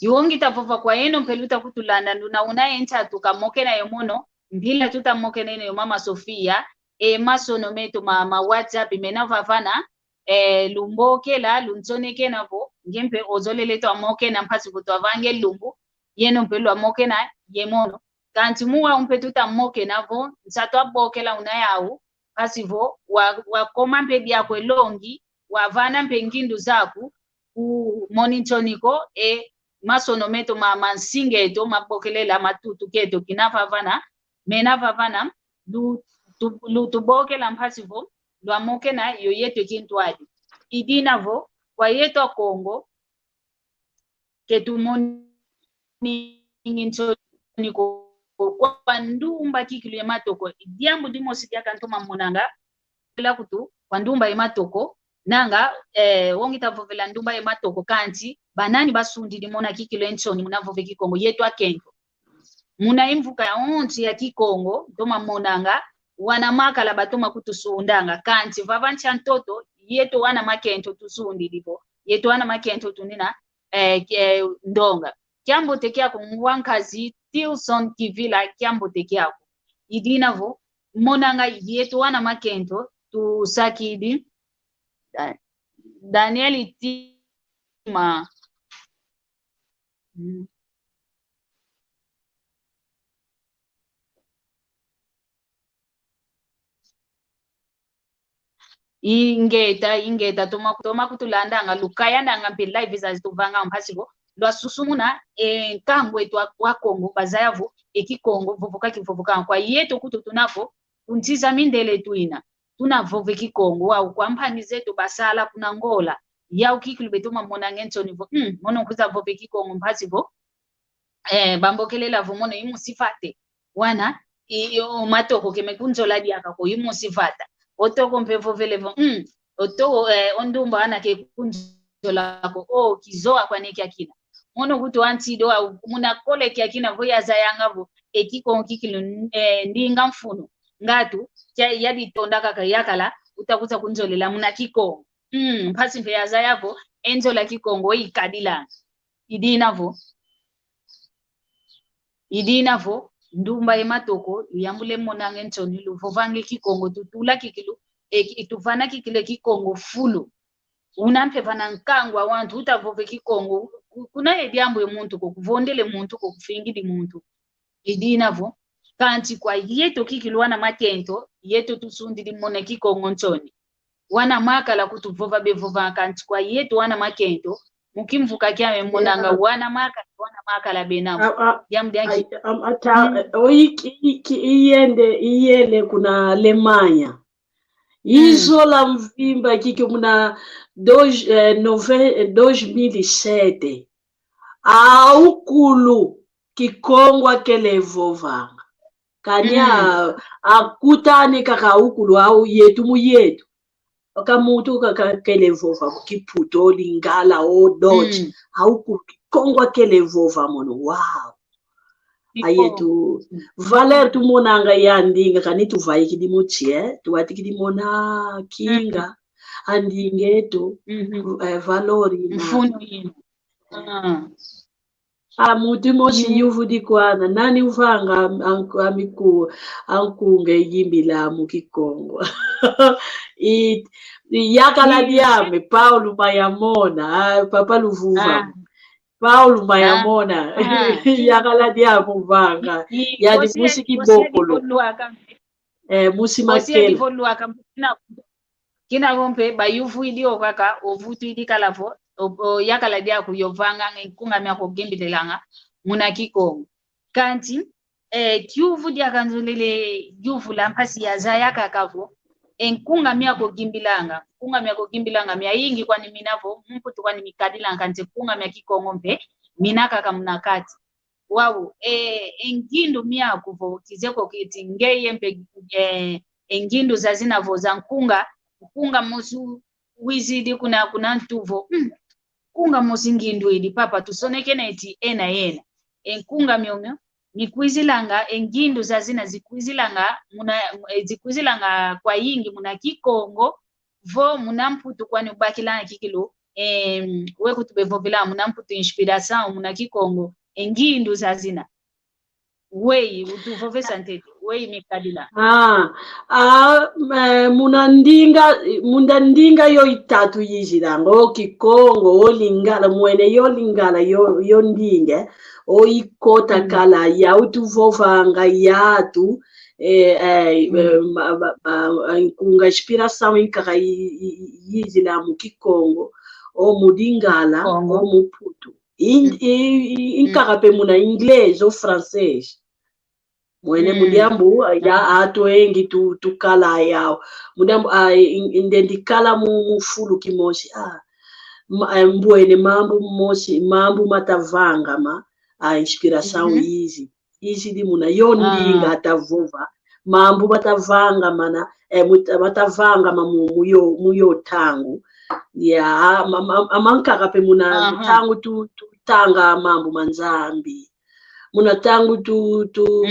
I wo ngita vova kwa yeno mpe luta kutulanda, nduna una ye ntatu kamokena yo mono, mpila tuta mokena yeno yo Mama Sofia, e masono meto ma, ma WhatsApp mena vavana, eh, lumbokela, lunsonekena vo, nge mpe ozolele twamokena mpasi vo twavanga e lumbu, yeno mpe lwamokena ye mono. Kansi mu wau mpe tuta mokena vo, nsatu abokela una yau, mpasi vo, wa, wakoma mpe diaku e longi, wavana mpe ngindu zaku, kumoni nsoni ko, e masono meto ma, ma nsinga eto, mabokelela, matutu keto, kina vavana, mena vavana, lu, tu, lutubokela mpasi vo, lwamokena yo yeto kintwadi. I dina vo, kwa yeto Akongo, ke tumoni nsoni ko kwa ndumba kikilu ye matoko. Diambu dimosi diaka ntoma monanga, la kutu, kwa ndumba ye matoko, nanga, eh, wo ngita vovela ndumba ye matoko, kansi, banani basundidi mona kikilu e nsoni muna vova e Kikongo, yeto akento. Muna e mvuka yawonso ya Kikongo, ntoma monanga, wana makala batoma kutusundanga, kansi vava nsi a ntoto, yeto wana makento tusundidi vo, yeto wana makento tunina, eh, ke, ndonga. Kiambote kiaku ngwa nkazi Tilson Kivila, kiambote kiaku. I dina vo, monanga yeto wana makento, tusakidi, Da-, Daniel Tima. Mm. Ingeta, ingeta, toma, toma kutulandanga, lukayananga mpe live zazi tuvanga mpasi vo, lwasusumuna, e, nkangu eto wa, wa Kongo, bazaya vo, e Kikongo, vovoka kivovoka, kwa yeto kutu tuna vo, kuntiza mindele twina, tuna vova e Kikongo, wau kwa mpangi zeto basala kuna Angola, yau kikilu beto mamonange nsoni vo, mm, mono kwiza vova e Kikongo mpasi vo, eh, bambokelela vo mono i musi vata. Wana, i, i, o matoko ke mekunzola diaka ko i musi vata. O toko mpe vovele vo, mm, o toko, eh, o ndumba wana ke kunzola ko, o kizowa kwani kiakina. Mono kutu antido au, muna kole kiakina vo yazayanga vo, e Kikongo kikilu, eh, ndinga mfunu. Ngatu, kia, yaditonda kaka yakala, uta kwiza kunzolela muna Kikongo. Mm, mpasi mpe yazaya vo, e nzola Kikongo ikadilanga. I dina vo. I dina vo, ndumba ye matoko, luyambule monange nsoni, luvovange Kikongo, tutula kikilu, e, ki-, tuvana kikilu e Kikongo fulu. Una mpe vana nkangu a wantu, uta vova e Kikongo, ku-, kuna ye diambu ye muntu ko, kuvondele muntu ko, kufingidi muntu. I dina vo, Kanti kwa yeto kikilu wana makento, yeto tusundidi mona Kikongo nsoni. Wana makala kutuvova bevova, kanti kwa yeto wana makento, mu kimvuka kiame monanga wana makala, wana makala bena. Diambu dia nki? Ata, oyi ki, ki, iyende, iyele kuna Alemanha. Izola mvimba kiki muna dois, eh, nove-, eh, dois mil e sete. Aukulu Kikongo akele vovanga. Kani a, akutani kaka aukulu au yetu mu yetu. Ka muntu ka, kakele vova Kiputu, Lingala, o Dutch. Aukulu Kikongo akele vova mono. Wow. Ayetu, valeur tumonanga ya ndinga, kani tuvaikidi mu nsi, eh? Tuwatikidi mona kinga, a ndinga eto, eh, valor ina. Mfunu ina. Ah. A mutu mosi yuvudi kwana, nani uvanga anku-, amiku-, ankunga iyimbila mu Kikongo. I, i yakala diame, Paulo Mayamona, ah, Papa Luvuva. Ah. Paulo Mayamona. Ah. Yakala diame uvanga. I, i, yadi musi Kibokolo. Eh, musi Makela. Kina vo mpe bayuvwidi o kaka, ovutuidi kala vo, o, o yakala diaku yo vanganga e nkunga miaku ogimbililanga muna Kikongo. Kanti, eh, kiuvu diaka nzolele yuvula mpasi yazaya kaka vo, e nkunga miaku ogimbilanga, nkunga miaku ogimbilanga miayingi kwani mina vo, mu Mputu kwani mikadilanga, kanti nkunga mia Kikongo mpe mina kaka muna kati. Wau, e, e ngindu miaku vo kizeko kiti ngeye mpe, e, e ngindu zazina vo za nkunga, nkunga mosi wizidi kuna, kuna ntu vo, mm, nkunga mosi ngindu idi, papa, tusonekene eti ena, ena. E nkunga miomio mikwizilanga, e ngindu zazina zikwizilanga muna, e, zikwizilanga kwayingi muna Kikongo, vo muna Mputu kwani ubakilanga kikilu, em, we kutubevovela muna Mputu inspiração, muna Kikongo, e ngindu zazina. Weyi, utuvovesa ntete, weyi mikadila. Ah, ah, eh, muna ndinga, muna ndinga yo itatu yizilanga, o Kikongo, o Lingala, mwene yo Lingala, yo, yo ndinga, o ikota kala, ya utuvovanga yatu, eh, eh, eh, ma, ma, ma, nkunga inspiração inkaka yi, yi, yi, yizila mu Kikongo, o mu Lingala, o mu Putu. In, i, i, inkaka pe muna inglês o francês. Mwene mu diambu, ya, atu engi tu, tukala yau. Mu diambu, a, in, in, ndendi kala mu, mu fulu kimosi, a, ma, eh, mbwene mambu mosi, mambu matavangama, a, inspiração izi. Izi di muna yo ndinga atavova. Mambu matavanga mana, eh, muta-, matavanga ma mu, mu yo, mu yo ntangu. Ya, ma, ma, amankaka pe muna ntangu tu, tutanga mambu ma Nzambi. Muna ntangu tu, tu,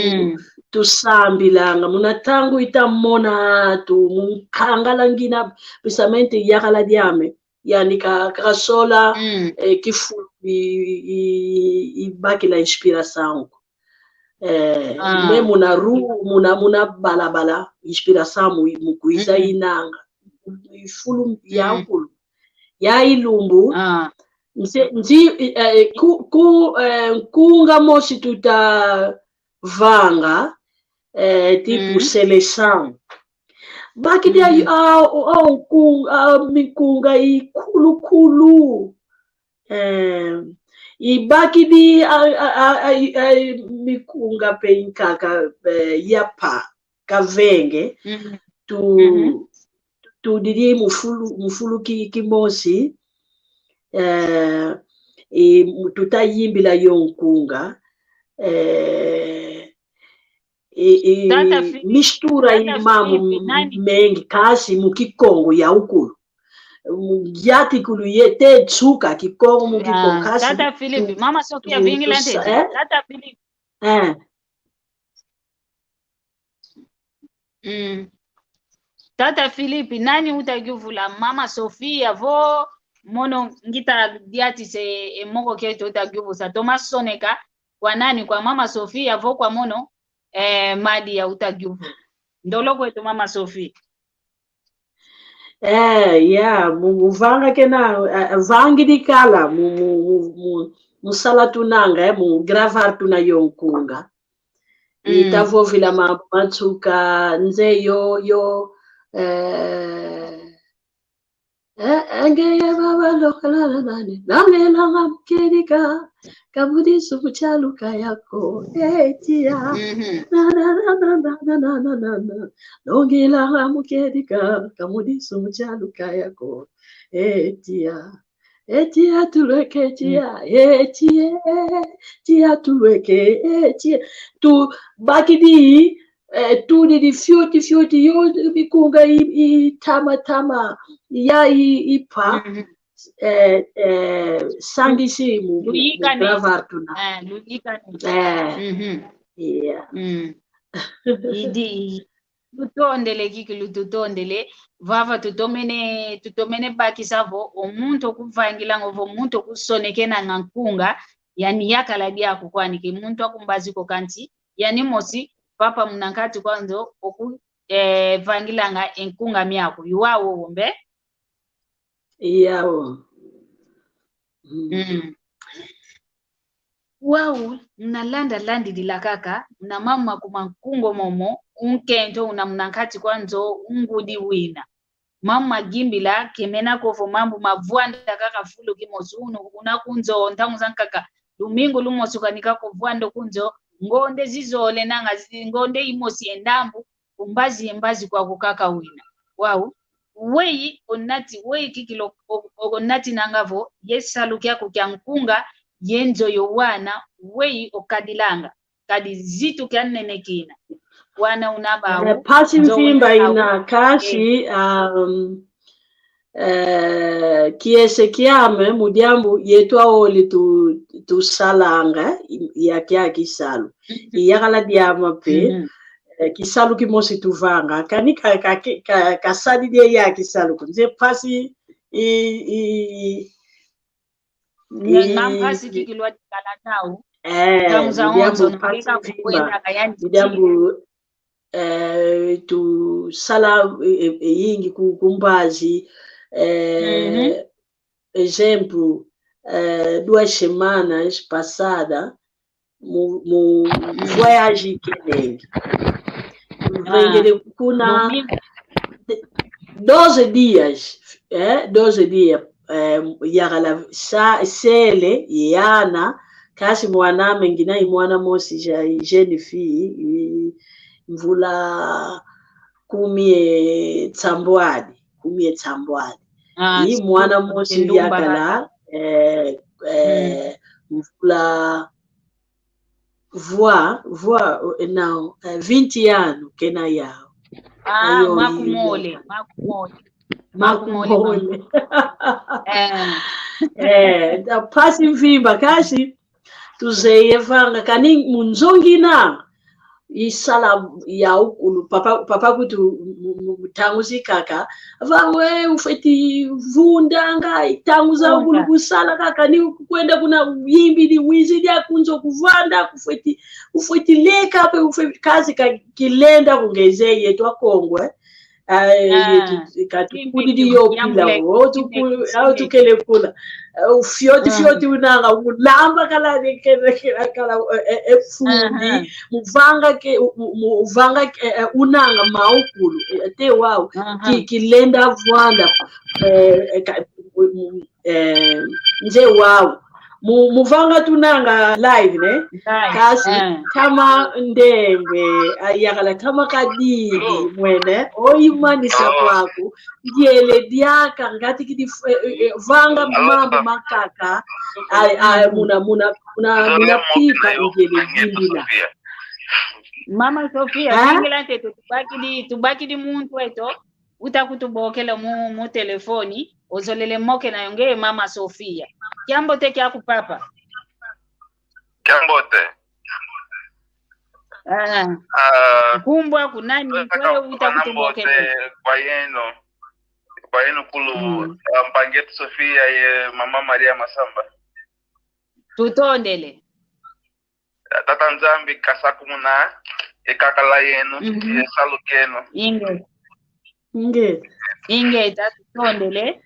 tusambilanga. Muna ntangu itamona tu, mu nkangala ngina, precisamente yakala diame. Yani ka, kasola, eh, kifulu i, i, i, ibakila inspiração ko. Eh, me muna ru, muna, muna balabala, inspiração mu, mu kwiza inanga. Ifulu ya nkulu. Ya ilumbu, nze, nzi, eh, ku, ku, eh, nkunga mosi tuta vanga, eh, tipo seleção. Bakidi a, a, a, nku-, a, minkunga ikulukulu. Eh, ibakidi a, a, a, a, a, minkunga pe inkaka, eh, yapa, kavenge. Tu, tudidi mu fulu, mu fulu ki, kimosi. Eh, i, mu, tutayimbila yo nkunga. Eh, i, i, mistura i mambu mengi kasi mu Kikongo ya ukulu. Mu yati kulu ye te tsuka Kikongo mu Kikongo kasi. Tata Philip, Mama Sofia vingila ntete. Tata Philip. Eh. Mm. Tata Philippe, nani utakiuvula, Mama Sofia vo mono ngita diatise e moko kieto utakiuvusa? Toma soneka kwa nani, kwa Mama Sofia vo kwa mono, eh, Madia utakiuvula? Ndolo kweto Mama Sofia. Eh, ya, mu, mu vanga kena, eh, vangidi kala, mu, mu, mu, mu, mu sala tunanga, eh, mu gravar tuna yo nkunga. Itavovila mambu ma nsuka, nze yo, yo, eh, eh, eh, ngeye baba lokala na nani. Nangela nga mukedika, kamudisu muchaluka yako. Eh, tia. Na, na, na. Nongela nga mukedika, kamudisu muchaluka yako. Eh, tia. Etia tulweke, etia, etia, etia tulweke, etia. Tubakidi, eh, tudidi fioti, fioti, yo mikunga i, i tama, tama, ya i, ipa, eh, eh, sangisi mu, mu, mu gravar tuna. Eh, luyikane. Eh, yeah. Idi, tutondele kikilu, tutondele. Vava tutomene, tutomene bakisa vo, o muntu okuvangilanga, ovo muntu okusonekenanga nkunga, yani yakala diaku kwani ke muntu akumbazi ko kansi, yani mosi, papa muna nkati kwa nzo, oku, eh, vangilanga e nkunga miaku, i wau ombe? I yau. Mm. Wau, una landa landidila kaka, una mama kuma nkunga momo, unkento una muna nkati kwa nzo, ungudi wina. Mama gimbila, kemena ko vo mambu mavwanda kaka fulu kimosi unu, una kunzo, ntangu zankaka, lumingu lumosi ukanika ko vwanda kunzo, ngonde zizole nanga, zi-, ngonde imosi ye ndambu, kumbazi ye mbazi kwaku kaka wina. Wau, weyi onati, weyi kikilu o-, o-, onatinanga vo, ye salu kiaku kia nkunga, ye nzo yo wana, weyi okadilanga. Kadi zitu kia nene kina. Wana una bau, eh, mpasi nzo mvimba wana ina, bau, kasi, eh, um, eh, kiese kiame, mu diambu yetu aole tu, tusalanga, i-, ya kia kisalu. Mhm. Iyakala diame pe, mhm, eh, kisalu kimosi tuvanga, kani ka, ka, ka, ka, kasadidi ya kisalu ko. Nze mpasi, i, i, i, nga, nga mpasi kikilu atikala tau. Eh, ntangu zaonso, mpasi mvimba, kukwenda kayandi. Mu diambu, eh, tusala, eh, eh, yingi ku, ku mbazi, eh, mhm, exemplo, eh, duas semanas passada, mu, mu, mhm, voyage ikenenge. Ah, vengele kuna domingo. Doze dias, eh, doze dias, eh, yakala sa, sele, ye ana, kasi mwan'ame ngina i mwana mosi ja, i jeune fille, i mvula kumi ye nsambwadi, kumi ye nsambwadi. Ah, i mwana mosi yakala, eh, eh, mm, mvula vwa, vwa, eh, não, eh, vinte ano kena yau. Ah, ayo, makumole, makumole. Makumole, makumole. Eh. Eh, da mpasi mvimba, kasi tuzeye vanga, kani mu nzo ngina, i sala yau kulu, papa, papa kutu, mu, mu, mu ntangu zikaka, vang'e ufweti vundanga, i ntangu zau kulu kusala kaka, ni kwenda kuna yimbidi, wizidi akunzo kuvanda, kufweti, ufweti leka pe, ufweti kazi ka kilenda kungeze yetu Akongo, eh. Ah, yetu, katukudidi yo pila, o tuku-, au tukele kula. Eh, fioti, fioti unanga, ulamba kala, kala, kala, kala, eh, eh, eh, fundi, muvanga ke, mu-, mu-, muvanga ke, eh, eh, unanga mau kulu, eh, te wau, ki-, kilenda vwanda, eh, eh, ka-, eh, nze wau. Mu-, muvanga tunanga live, ne? Live, kasi, eh, kama ndenge, ayakala kama kadidi, mwene, oimanisa kwaku, ndiele diaka, ngati kidi f-, eh, eh, eh, vanga mambu makaka, ai, ai, muna, muna, muna, muna pipa, ndiele dimbila. Mama Sofia, eh? Singila ntete, tubakidi, tubakidi muntu eto, uta kutubokela mu, mu telefoni, ozolele mokena yo nge Mama Sofia. Kiambote kiaku papa. Kiambote. Ah. Ah, nkumbu aku nani, kwe uta kutubokela. Kwa yeno, kwa yeno kulu, mm, ah, mpangi eto Sofia ye Mama Maria Masamba. Tutondele. Tata Nzambi kasakumuna e kakala yeno, mhm, ye salu keno. Inge. Inge. Inge, tata tutondele.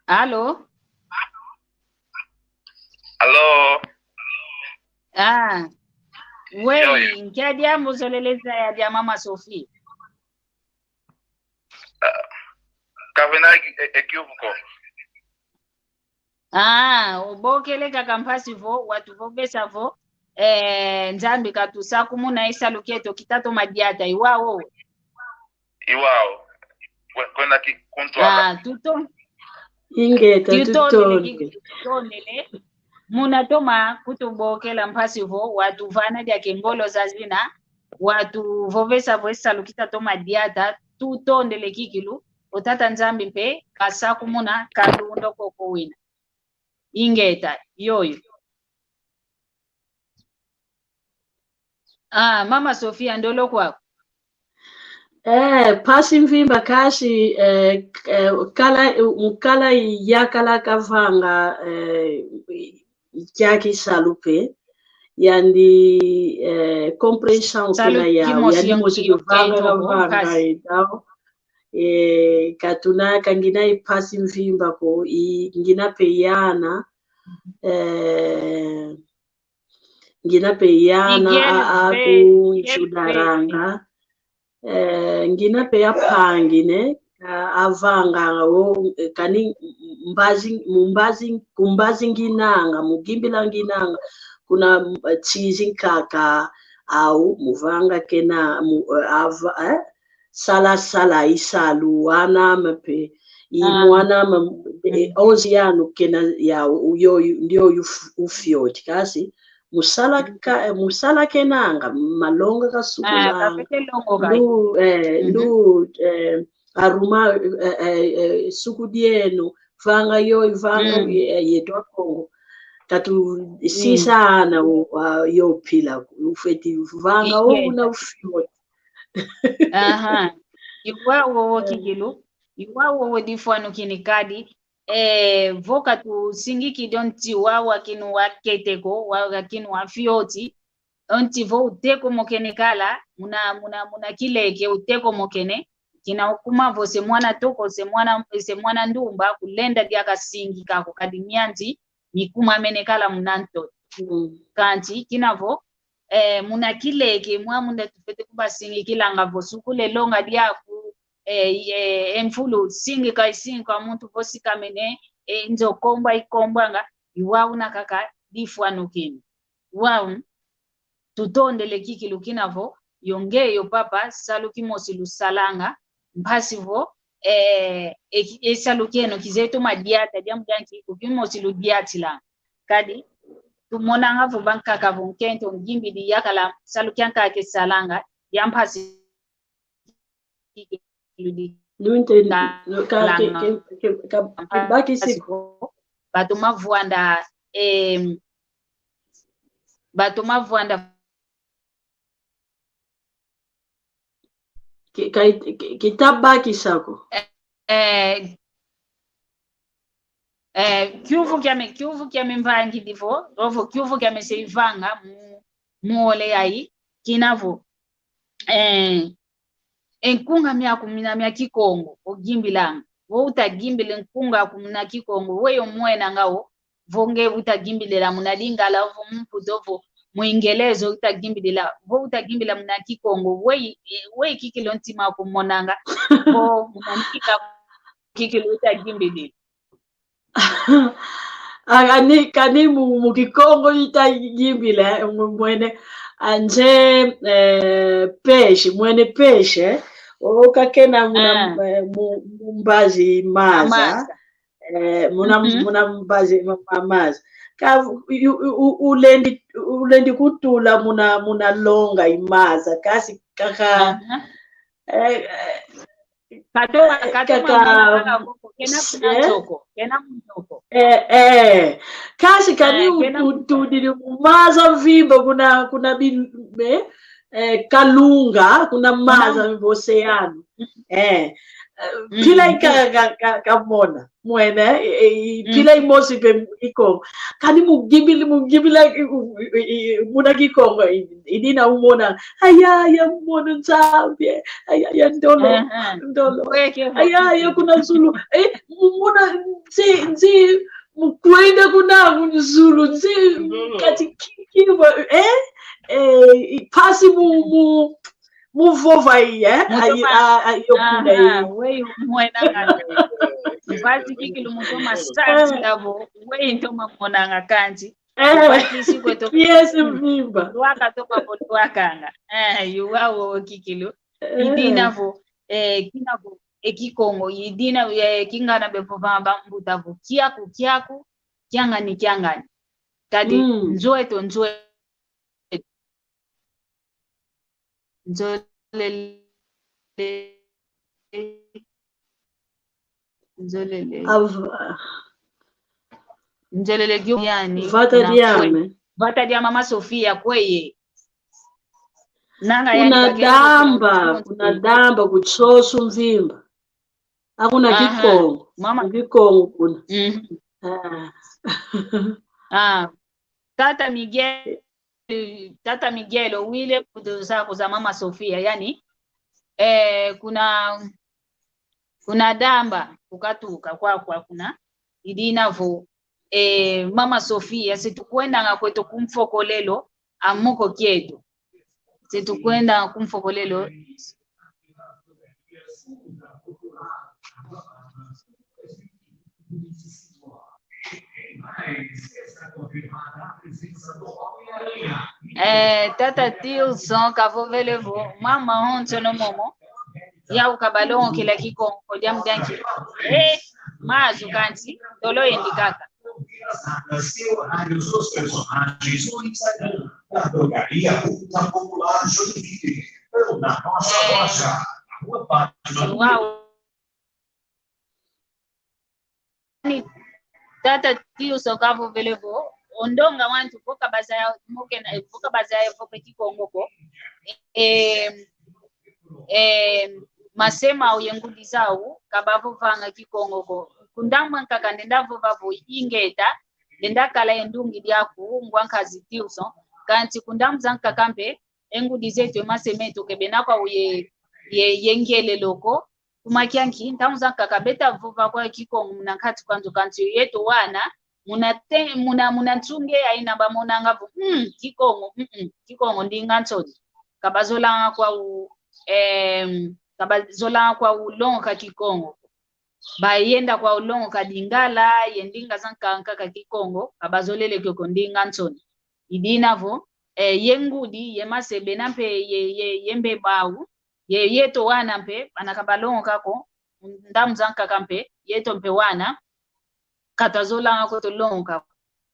Alo? Alô? Ah, weyi, nkia diambu ozolele zaya dia Mama Sophie? Kavena e, e, equívoco. Ah, obokele kaka mpasi vo watuvovesa vo, eh, Nzambi katusakumuna e salu kieto kita toma diata, i wau. I wau. Kwe-, kwenda ki kuntwala. Ah, tuto. Ingeta, tutondele. Tutondele. Muna toma kutubokela mpasi vo watuvana diaka e ngolo zazina, watuvovesa vo e salu kita toma diata, tutondele kikilu. O Tata Nzambi mpe kasakumuna, kalunda koko wina. Ingeta, yoyo. Ah, Mama Sofia, ndolo kwaku. Eh, mpasi mvimba kasi, eh, eh, kala, mukala yakala kavanga, eh, kiaki salu mpe, yandi, eh, compreensão kena yau, yandi mosi kavanga, kavanga, então, eh, katuna kangina i mpasi mvimba ko, i ngina mpe yana, eh, ngina mpe yana a, a kunchudaranga. Eh, ngina mpe ya mpangi ne, a, avanganga o, eh, kani mbazi, mu mbazi, ku mbazi nginanga, mu gimbila nginanga, kuna, eh, chizi nkaka au, muvanga kena, mu, eh, ava, eh, sala sala i salu, wanama mpe, i mwanama, eh, onzi yanu kena ya, uyo, ndioyu f-, ufioti, kasi, musala ka, musala kenanga, malonga kasukulanga, ndu, eh, ndu, eh, aruma, eh, eh, eh, suku dieno, vanga yo, vanga, eh, yeto Akongo. Katu sisa ana, o, a, yo pila, ufeti vanga, o, una ufioti. Aha. I wau wowo kikilu, i wau wowo difwanukini kadi, eh, vo katusingikidi o nti wau akinu wakete ko, wau akinu wafioti, o nti vo utekomokene kala, muna, muna, muna kileke utekomokene, kina ukuma vo se mwana toko, se mwana, se mwana ndumba, kulenda diaka singika ko kadi mianzi, mikumamene kala muna ntoto. Mm. Kansi, kina vo, eh, muna kileke, mwa munda tufwete kubasingikilanga vo sukule longa diaku, eh, eh, e mfulu singika, isingika muntu vo sikamene, eh, nzo kombwa ikombwanga, i wau una kaka difwanukini. Wau, tutondele kikilu kina vo, yo nge yo papa, salu kimosi lusalanga, mpasi vo, eh, e, e salu kieno kizeye toma diata, diambu dia nki, ku kimosi ludiatilanga. Kadi, tumonanga vo bankaka vo nkento ngimbidi yakala, salu kiankaka kesalanga, dia mpasi. Nunte, ka, ke, ke, ke, ka, ke, bakisi ko. Batoma vwanda, em, batoma vwanda. Ki, ka, ki, kita bakisa ko. Eh, eh, eh, kiuvu kiame, kiuvu kiame mvangidi vo, ovo kiuvu kiame se ivanga mu, mu ole yayi, kina vo. Eh, e nkunga miaku mina mia Kikongo, ogimbilanga. Vo utagimbile nkunga aku muna Kikongo, weyi omwenanga o, vo nge utagimbilela muna Lingala, ovo mu Mputu, ovo mu Ingelezo utagimbilela, vo utagimbila muna Kikongo, weyi, eh, weyi kikilu o ntima aku monanga, vo muna ntika kikilu utagimbilela. Ah, kani, kani mu, mu Kikongo itagimbila, eh, mu, mwene, ah, nze, eh, peixe, mwene peixe, o kakena muna, eh, mu, mu mbazi maza, eh, muna, muna mbazi ma, ma, maza. Ka, u, u, u, ulendi, ulendi kutula muna, muna longa i maza, kasi kaka, eh, eh, Kato, kato kaka, kena kuna ntoko, kena ntoko. Eh, eh. Kasi kani, eh, kena u, u, tudidi maza mvimba kuna, kuna bi, eh, eh, kalunga, kuna maza mvimba, oceano. Eh, eh, mpila ika ka, ka, kamona. Mwene, eh, eh, mpila imosi mpe iko. Kani mugimbili, mugimbila, i, i, i, muna Kikongo, i, Idina umona, aya, aya, mono Nzambi, aya, aya, ndolo, ndolo. Aya, aya, kuna zulu. Eh, muna, nzi, nzi, mukwenda kuna kunzulu, nze kati ki, ki, eh, eh, mpasi mu, mu, mu vova i, eh, ayi, a, ayo kuna i. Weyi mwenanga. Mpasi kikilu mutoma santi ngavo, weyi ntoma monanga kanti. Eh, mpasi kweto. Yes, mvimba. Lwaka toma vo lwakanga. Eh, yuwa wo kikilu. Idina vo, eh, kina vo, e Kikongo, idina, eh, kingana bevova bambuta vo, kiaku, kiaku, kiangani, kiangani. Kadi, nzo eto, nzo eto. Nzolele. Nzolele. Av-, nzolele gyo yani. Vata diame. Vata dia mama Sofia kweye. Nanga yani kuna damba, kuna damba kuchosu mvimba. Akuna Kikongo. Mama. Kikongo kuna. Ah. Ah. Tata Miguel, Tata Miguel, owile kutuza kuza mama Sofia, yani, eh, kuna, kuna damba, kukatuka kwa, kwa kuna, idina vo, eh, mama Sofia, se tukwendanga kweto kumfokolelo, a moko kieto. Se tukwenda kumfokolelo. Eh, tata Tilson kavovele vo, mama onso no momo. Yau kabalongokela Kikongo, diambu dianki. Eh, mazu kansi, tolo yendi kaka. Wow. Ni tata Tilson kavovele vo, o ndonga wantu vo kabazaya, mokena, vo kabazaya vo pe Kikongo ko. Eh, eh, mase mau ye ngudi zau, kabavovanga Kikongo ko. Ku ndambu ankaka ndenda vova vo ingeta, ndenda kala ye ndungi diaku, ngwa nkazi Tilson. Kansi ku ndambu zankaka mpe, e ngudi zeto, e mase meto, ke bena kwau ye, ye, ye ngelelo ko. Kuma kianki, ntangu zankaka beta vova kwau Kikongo muna nkati kwa nzo, kansi yeto wana, muna te-, muna, muna nsunge ya ina bamonanga vo, mm, Kikongo, mm, mm, Kikongo ndinga nsoni. Kabazolanga kwau, em, kabazolanga kwau longoka Kikongo. Bayenda kwau longoka Lingala, ye ndinga zankaka Kikongo, kabazolele kiokio, ndinga nsoni. Idina vo, eh, ye ngudi, ye mase bena mpe, ye, ye, ye mbeba au, ye, yeto wana mpe, bana kabalongoka ko, ndambu zankaka mpe, yeto mpe wana, katwazolanga kweto longoka ko.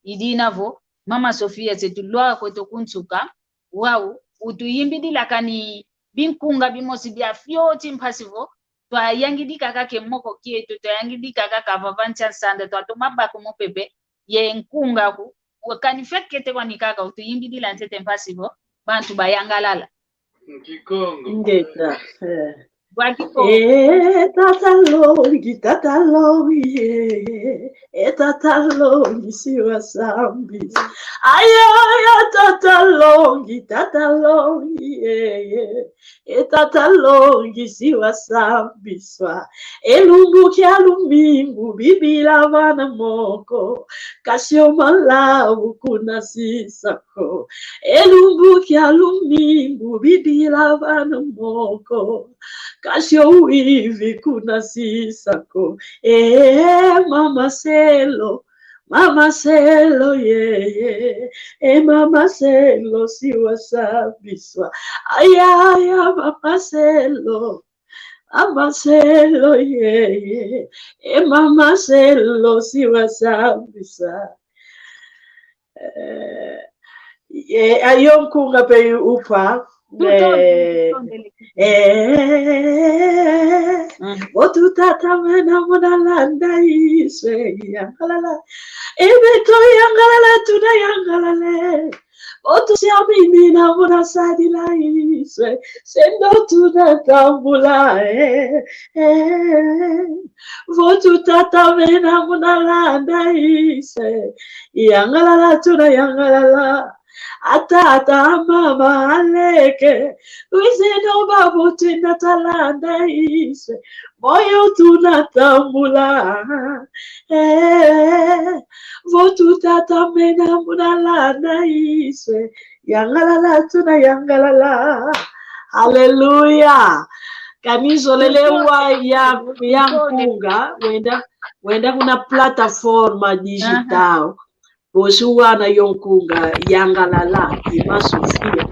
Idina vo, mama Sofia, se tulwaka kweto kunsuka, wau, utuyimbidila kani binkunga bimosi bia fioti mpasi vo, twayangidi kaka ke moko kieto, twayangidi kaka kavava ntia nsanda, twatoma bako mupepe, ye nkunga ku, kani fekete kwani kaka, utuyimbidila ntete mpasi vo, bantu bayangalala. Kikongo. Ngeta, eh. Kwa Kikongo. Eh, tata longi, tata longi, eh. Eh, tata longi, si wasambisa. Aya, aya, tata longi, tata longi, eh, eh. Eh, tata longi, si wasambiswa. E lumbu kia lumingu, bibila vana moko. Kasio malavu kuna sisa ko. E lumbu kia lumingu, bibila vana moko. Kasio wivi kuna sisa ko. Eh, mama Selo, mama Selo, ye, ye. Eh, mama Selo, si wasambiswa. Aya, aya, mama Selo. Mama Selo, ye, ye. Eh, mama Selo, si wasambisa. Eh, ye, ayo nkunga pe upa. Eh, eh, vo tutata mena muna landa iswe, yangalala. Eh, beto yangalala, tuna yangalale. Vo tusiamini na muna sadila iswe, sendo tuna tambula, eh, eh. Vo tutata mena muna landa iswe, yangalala tuna yangalala. Atata, amama, aleke, lwizeno babo twenda talanda iswe, moyo tunatambula. Eh, vo tutata mena munalanda iswe, yangalala tunayangalala. Haleluya. Kani zolele wa ya, ya nkunga, wenda, wenda kuna plataforma digital. Bosi wana yo nkunga yangalala, Irmã Sofia.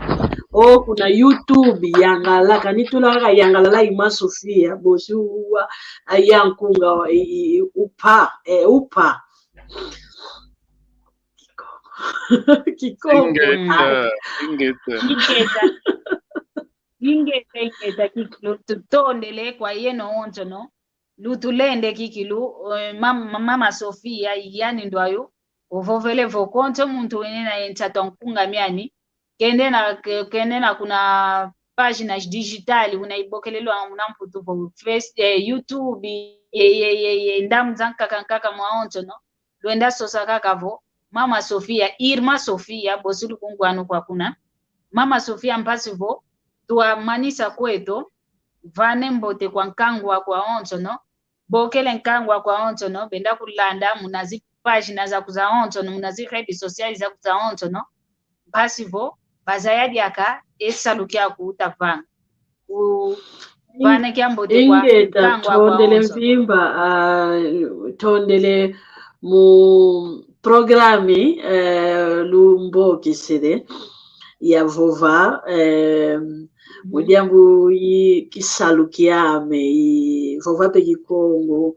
O kuna YouTube yangalala, kani tula kaka yangalala Irmã Sofia, bosi wa ya nkunga i, i, upa, eh, upa. Kikongo. Ingeta, ingeta. Ingeta. Ingeta, ingeta, kikilu, tutondele kwa yeno onsono. Lutulende kikilu, eh, mam-, mama Sofia, yani ndwayu, ovovele vo konso muntu wene na ye nsatu a nkunga miani, kende na, ke-, kende na kuna páginas digital, una ibokelelwa una mputu vo Face-, eh, YouTube, ye, ye, ye, ye, ndambu za nkaka nkaka mwa onsono, lwenda sosa kaka vo, Mama Sofia, Irmã Sofia, bosi lukungwanu kwa kuna. Mama Sofia mpasi vo, twamanisa kweto, vane mbote kwa nkangu aku awonsono, bokele nkangu aku awonsono, benda kulanda, muna zi página zaku zawonsono, muna zi redes sociais zaku zawonsono, mpasi vo, bazaya diaka, e salu kiaku utavanga. U-, vane kiambote kwa, ingeta, nkangu aku tondele awonsono. Mvimba, ah, tondele mu programe, eh, lumbokesele, ya vova, eh, mu diambu i kisalu kiame, i vova pe Kikongo,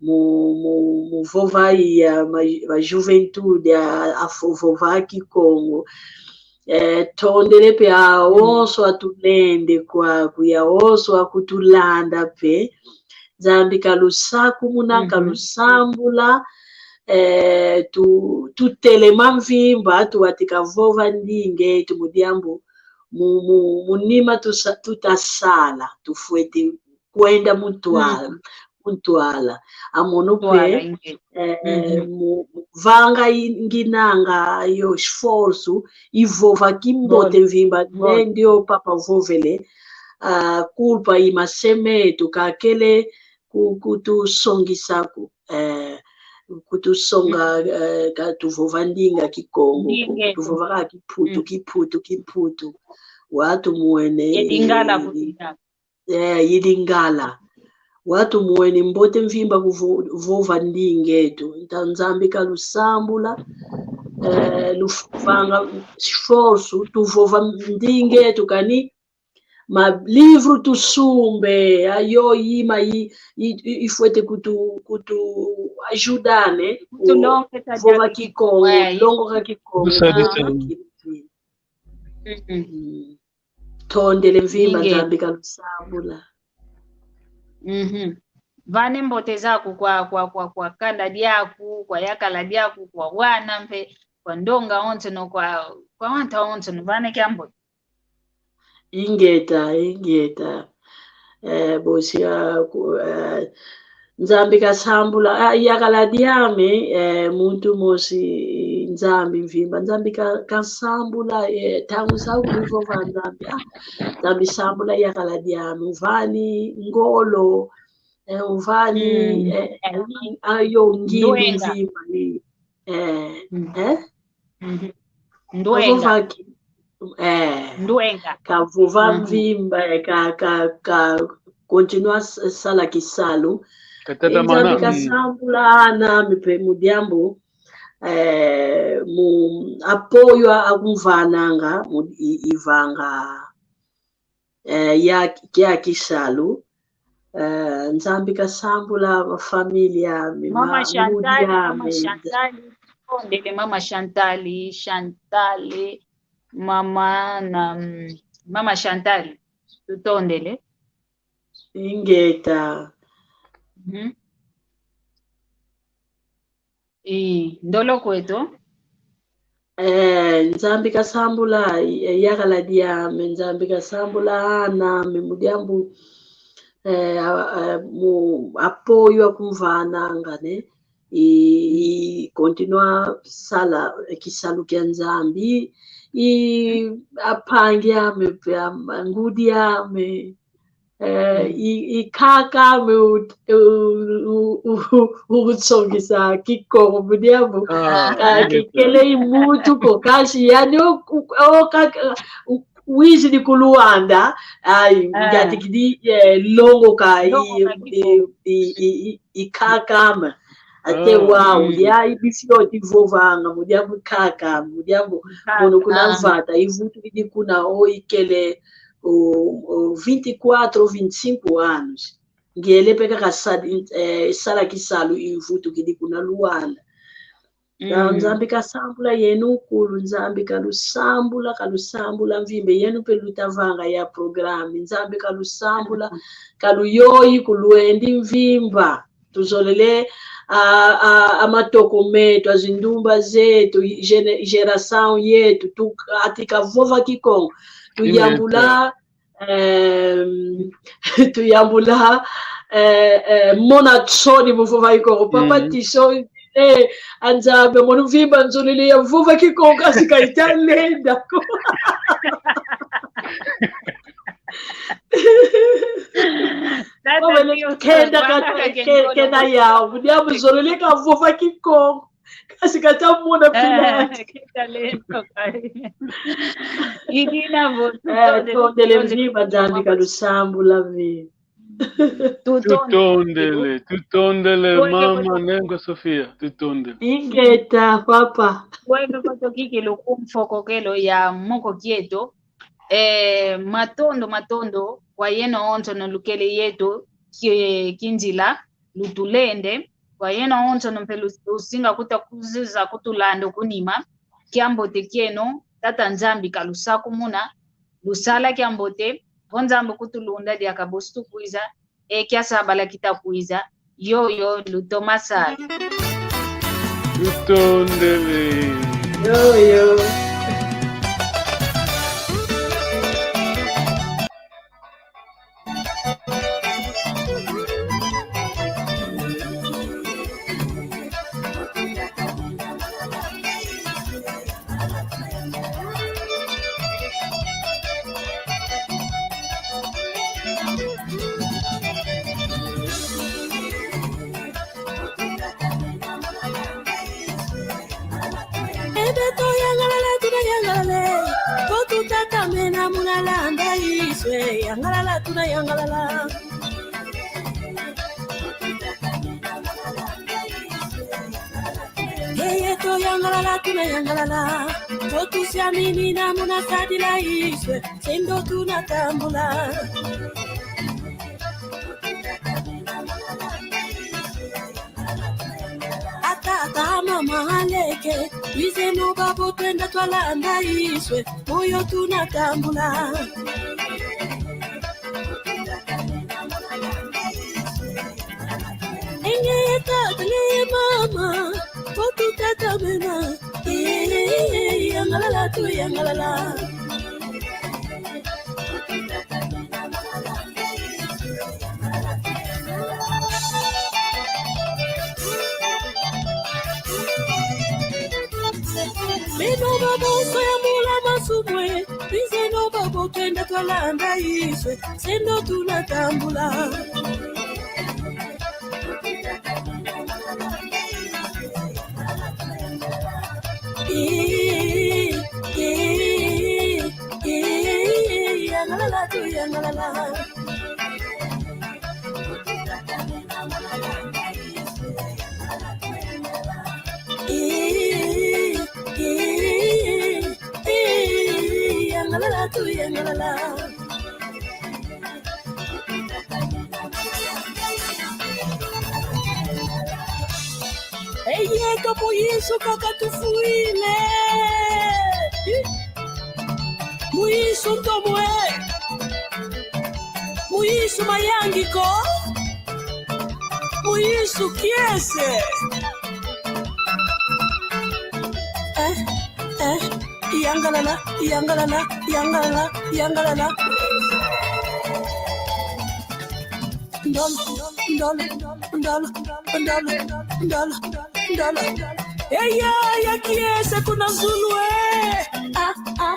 mu, mu, mu vova i ya ma, ma juventude, a, a vo-, vova Kikongo. Eh, tondele pe awonso atunende kwaku, ya awonso akutulanda pe. Nzambi kalusakumuna, kalusambula, eh, tu-, tutelema mvimba, tuwatika vova ndinga eto mu diambu, mu, mu, mu nima tusa-, tutasala, tufwete kwenda mu ntwala, mu ntwala. Amono pe, eh, mu, mu vanga i-, nginanga yo esforço, i vova kimbote mvimba, ne ndio papa vovele, ah, culpa i mase meto, kakele ku-, kutusongisa ku, eh, kutusonga, eh, ka tuvova ndinga Kikongo, ndinga ku-, eto. Tuvova ka Kimputu, Kimputu, Kimputu. Watu mwene, eh, eh, i Lingala. Watu mwene mbote mvimba kuvo-, vova ndinga eto. Nta Nzambi kalusambula, eh, lufanga esforço, tuvova ndinga eto, kani ma livro tusumbe, ayo ima i, i, i, ifwete kutu, kutu ajudar, né? Kutulongesa vova Kikongo, longoka Kikongo. Tondele mvimba, Nzambi kalusambula. Vane mbote zaku kwa, kwa, kwa, kwa kanda diaku, kwa yakala diaku, kwa wana mpe, kwa ndonga onsono, kwa, kwa wanta onsono, vane kiambote. Ingeta, ingeta. Eh, bosi, ah, ku-, eh, Nzambi kasambula, ah, yakala diame, eh, muntu mosi, Nzambi mvimba, Nzambi ka-, kasambula, eh, ntangu za kuvova Nzambi, ah, Nzambi sambula yakala diame, uvani ngolo, eh, uvani, eh, eh, ayo ngindu mvimba, eh, eh? Ndwenga. Kavova ki-, eh, ndwenga. Kavova mvimba, eh, ka, ka, ka continua s-, sala kisalu. Nzambi kasambula anami pe mu diambu, eh, mu apoio akumvananga, mu i-, ivanga, eh, ya, ya kisalu. Eh, Nzambi kasambula ma família, mi Mama ma-, Chantal, mudi Mama ame. Chantal, tutondele Mama Chantal, Chantal, Mama na, mm, Mama Chantal, tutondele. Ingeta. Ii, ndolo kweto. Eh, Nzambi kasambula, eh, yakala diame, Nzambi kasambula anami mu diambu, eh, a, a, mu apoio akumvananga, né? I, i continua sala, eh, kisalu kia Nzambi, i ampangi ame, pe am-, angudi ame, eh, i, i kaka ame u-, u-, u-, u-, utsongisa Kikongo, mu diambu. Ah, ka-, kikele i muntu ko, kansi yani o, o, o, ka-, u-, wizidi ku Luanda, ai, yatikidi, eh, longoka i, i, i, i, i kaka ame. Ate wau, ya i bisi yo tivovanga, mu diambu kaka, mu diambu mono kuna mvata, ivutukidi kuna o ikele, o, o, vinte e quatro, vinte e cinco anos. Ngele pe kaka sa-, eh, sala kisalu ivutukidi kuna Luanda. Ka Nzambi kasambula yenu nkulu, Nzambi kalusambula, kalusambula mvimba, yenu pe lutavanga ya programa, Nzambi kalusambula, kaluyoyi ku lwendi mvimba. Tuzolele, a, a, a matoko meto, a zindumba zeto, gene-, geração yeto, tu-, ati kavova Kikongo, tuyambula, em, tuyambula, eh, eh, mona nsoni mu vova Kikongo. Papa Tiso, eh, a Nzambi, mono mvimba nzolele ya vova Kikongo, kansi ka ita lenda ko. Tata Nzambi, kenda ka-, ke-, kenda yau, mu diambu nzolele kavova Kikongo. Kansi kata mona pila. Eh, kitalento kai. Idina vo, eh, tutondele, tutondele mvimba, Nzambi kalusambula vi. Tutondele. Tutondele, tutondele, mama Nengo Sofia, tutondele. Ingeta, papa. Bueno, koto kiki lukumfokokelo ya moko kieto. Eh, matondo, matondo, kwa yeno onso no lukele yeto ki-, kinzila, lutulende, kwa yeno onso no mpe lu-, lusinga kuta kuziza kutulanda kunima, kiambote kieno, Tata Nzambi kalusakumuna, lusala kiambote, vo Nzambi kutulunda diaka bosi tukwiza, e kia sabala kita kwiza, yoyo lutoma sala. Lutondele. Yoyo. Ebe to yangalala, tuna yangalala. Ko tutatamena muna landa Yesu e, yangalala, tuna yangalala. Eye to yangalala, tuna yangalala. Ko tusiaminina muna sadila Yesu e, se ndo tuna tambula. A tata, a mama, a nleke, lwizeno babo twenda twalanda Yesu e, moyo tuna tambula. Ingeta, tata, nge mama, ko tutatamena. Eh, yangalala, tuyangalala. Beno babo, soya mula masumu e, lwizeno babo twenda twalanda Yesu e, se ndo tuna tambula. Eh, eh, eh, yangalala, tuyangalala. Eh, eh, eh, yangalala, tuyangalala. Eye, ka mu Yesu kaka tufwile. Mu Yesu ntomo e. Mu Yesu mayangi ko. Mu Yesu kiese. Eh, eh, yangalala, yangalala, yangalala, yangalala. Ndolo, ndolo, ndolo, ndolo, ndolo, ndolo. Eya, ya kiese kuna zulu e. Ah, ah,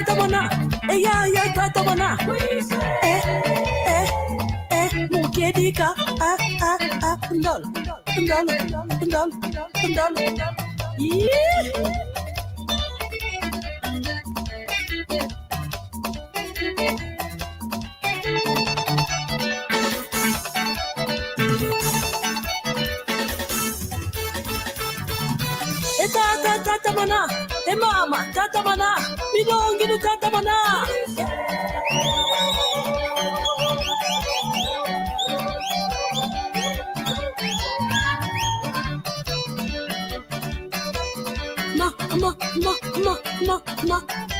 Tata Mana, e ya ya Tata Mana. E, e, e, mu kedika, a, a, a, ndolo, ndolo, ndolo, ndolo. Ih. E tata, Tata Mana, e mama, Tata Mana, milongi no Tata Mana. Ma, ma, ma, ma, ma, ma.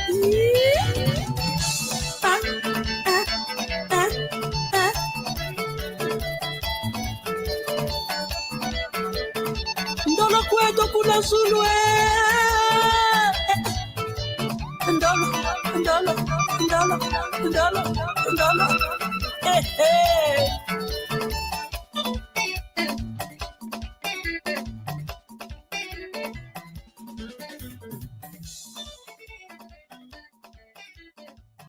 Ih. Ah, ah, ah, ah. Ndolo kweto kuna zulu, eh. Ndolo, ndolo, ndolo, ndolo, ndolo. Eh, eh.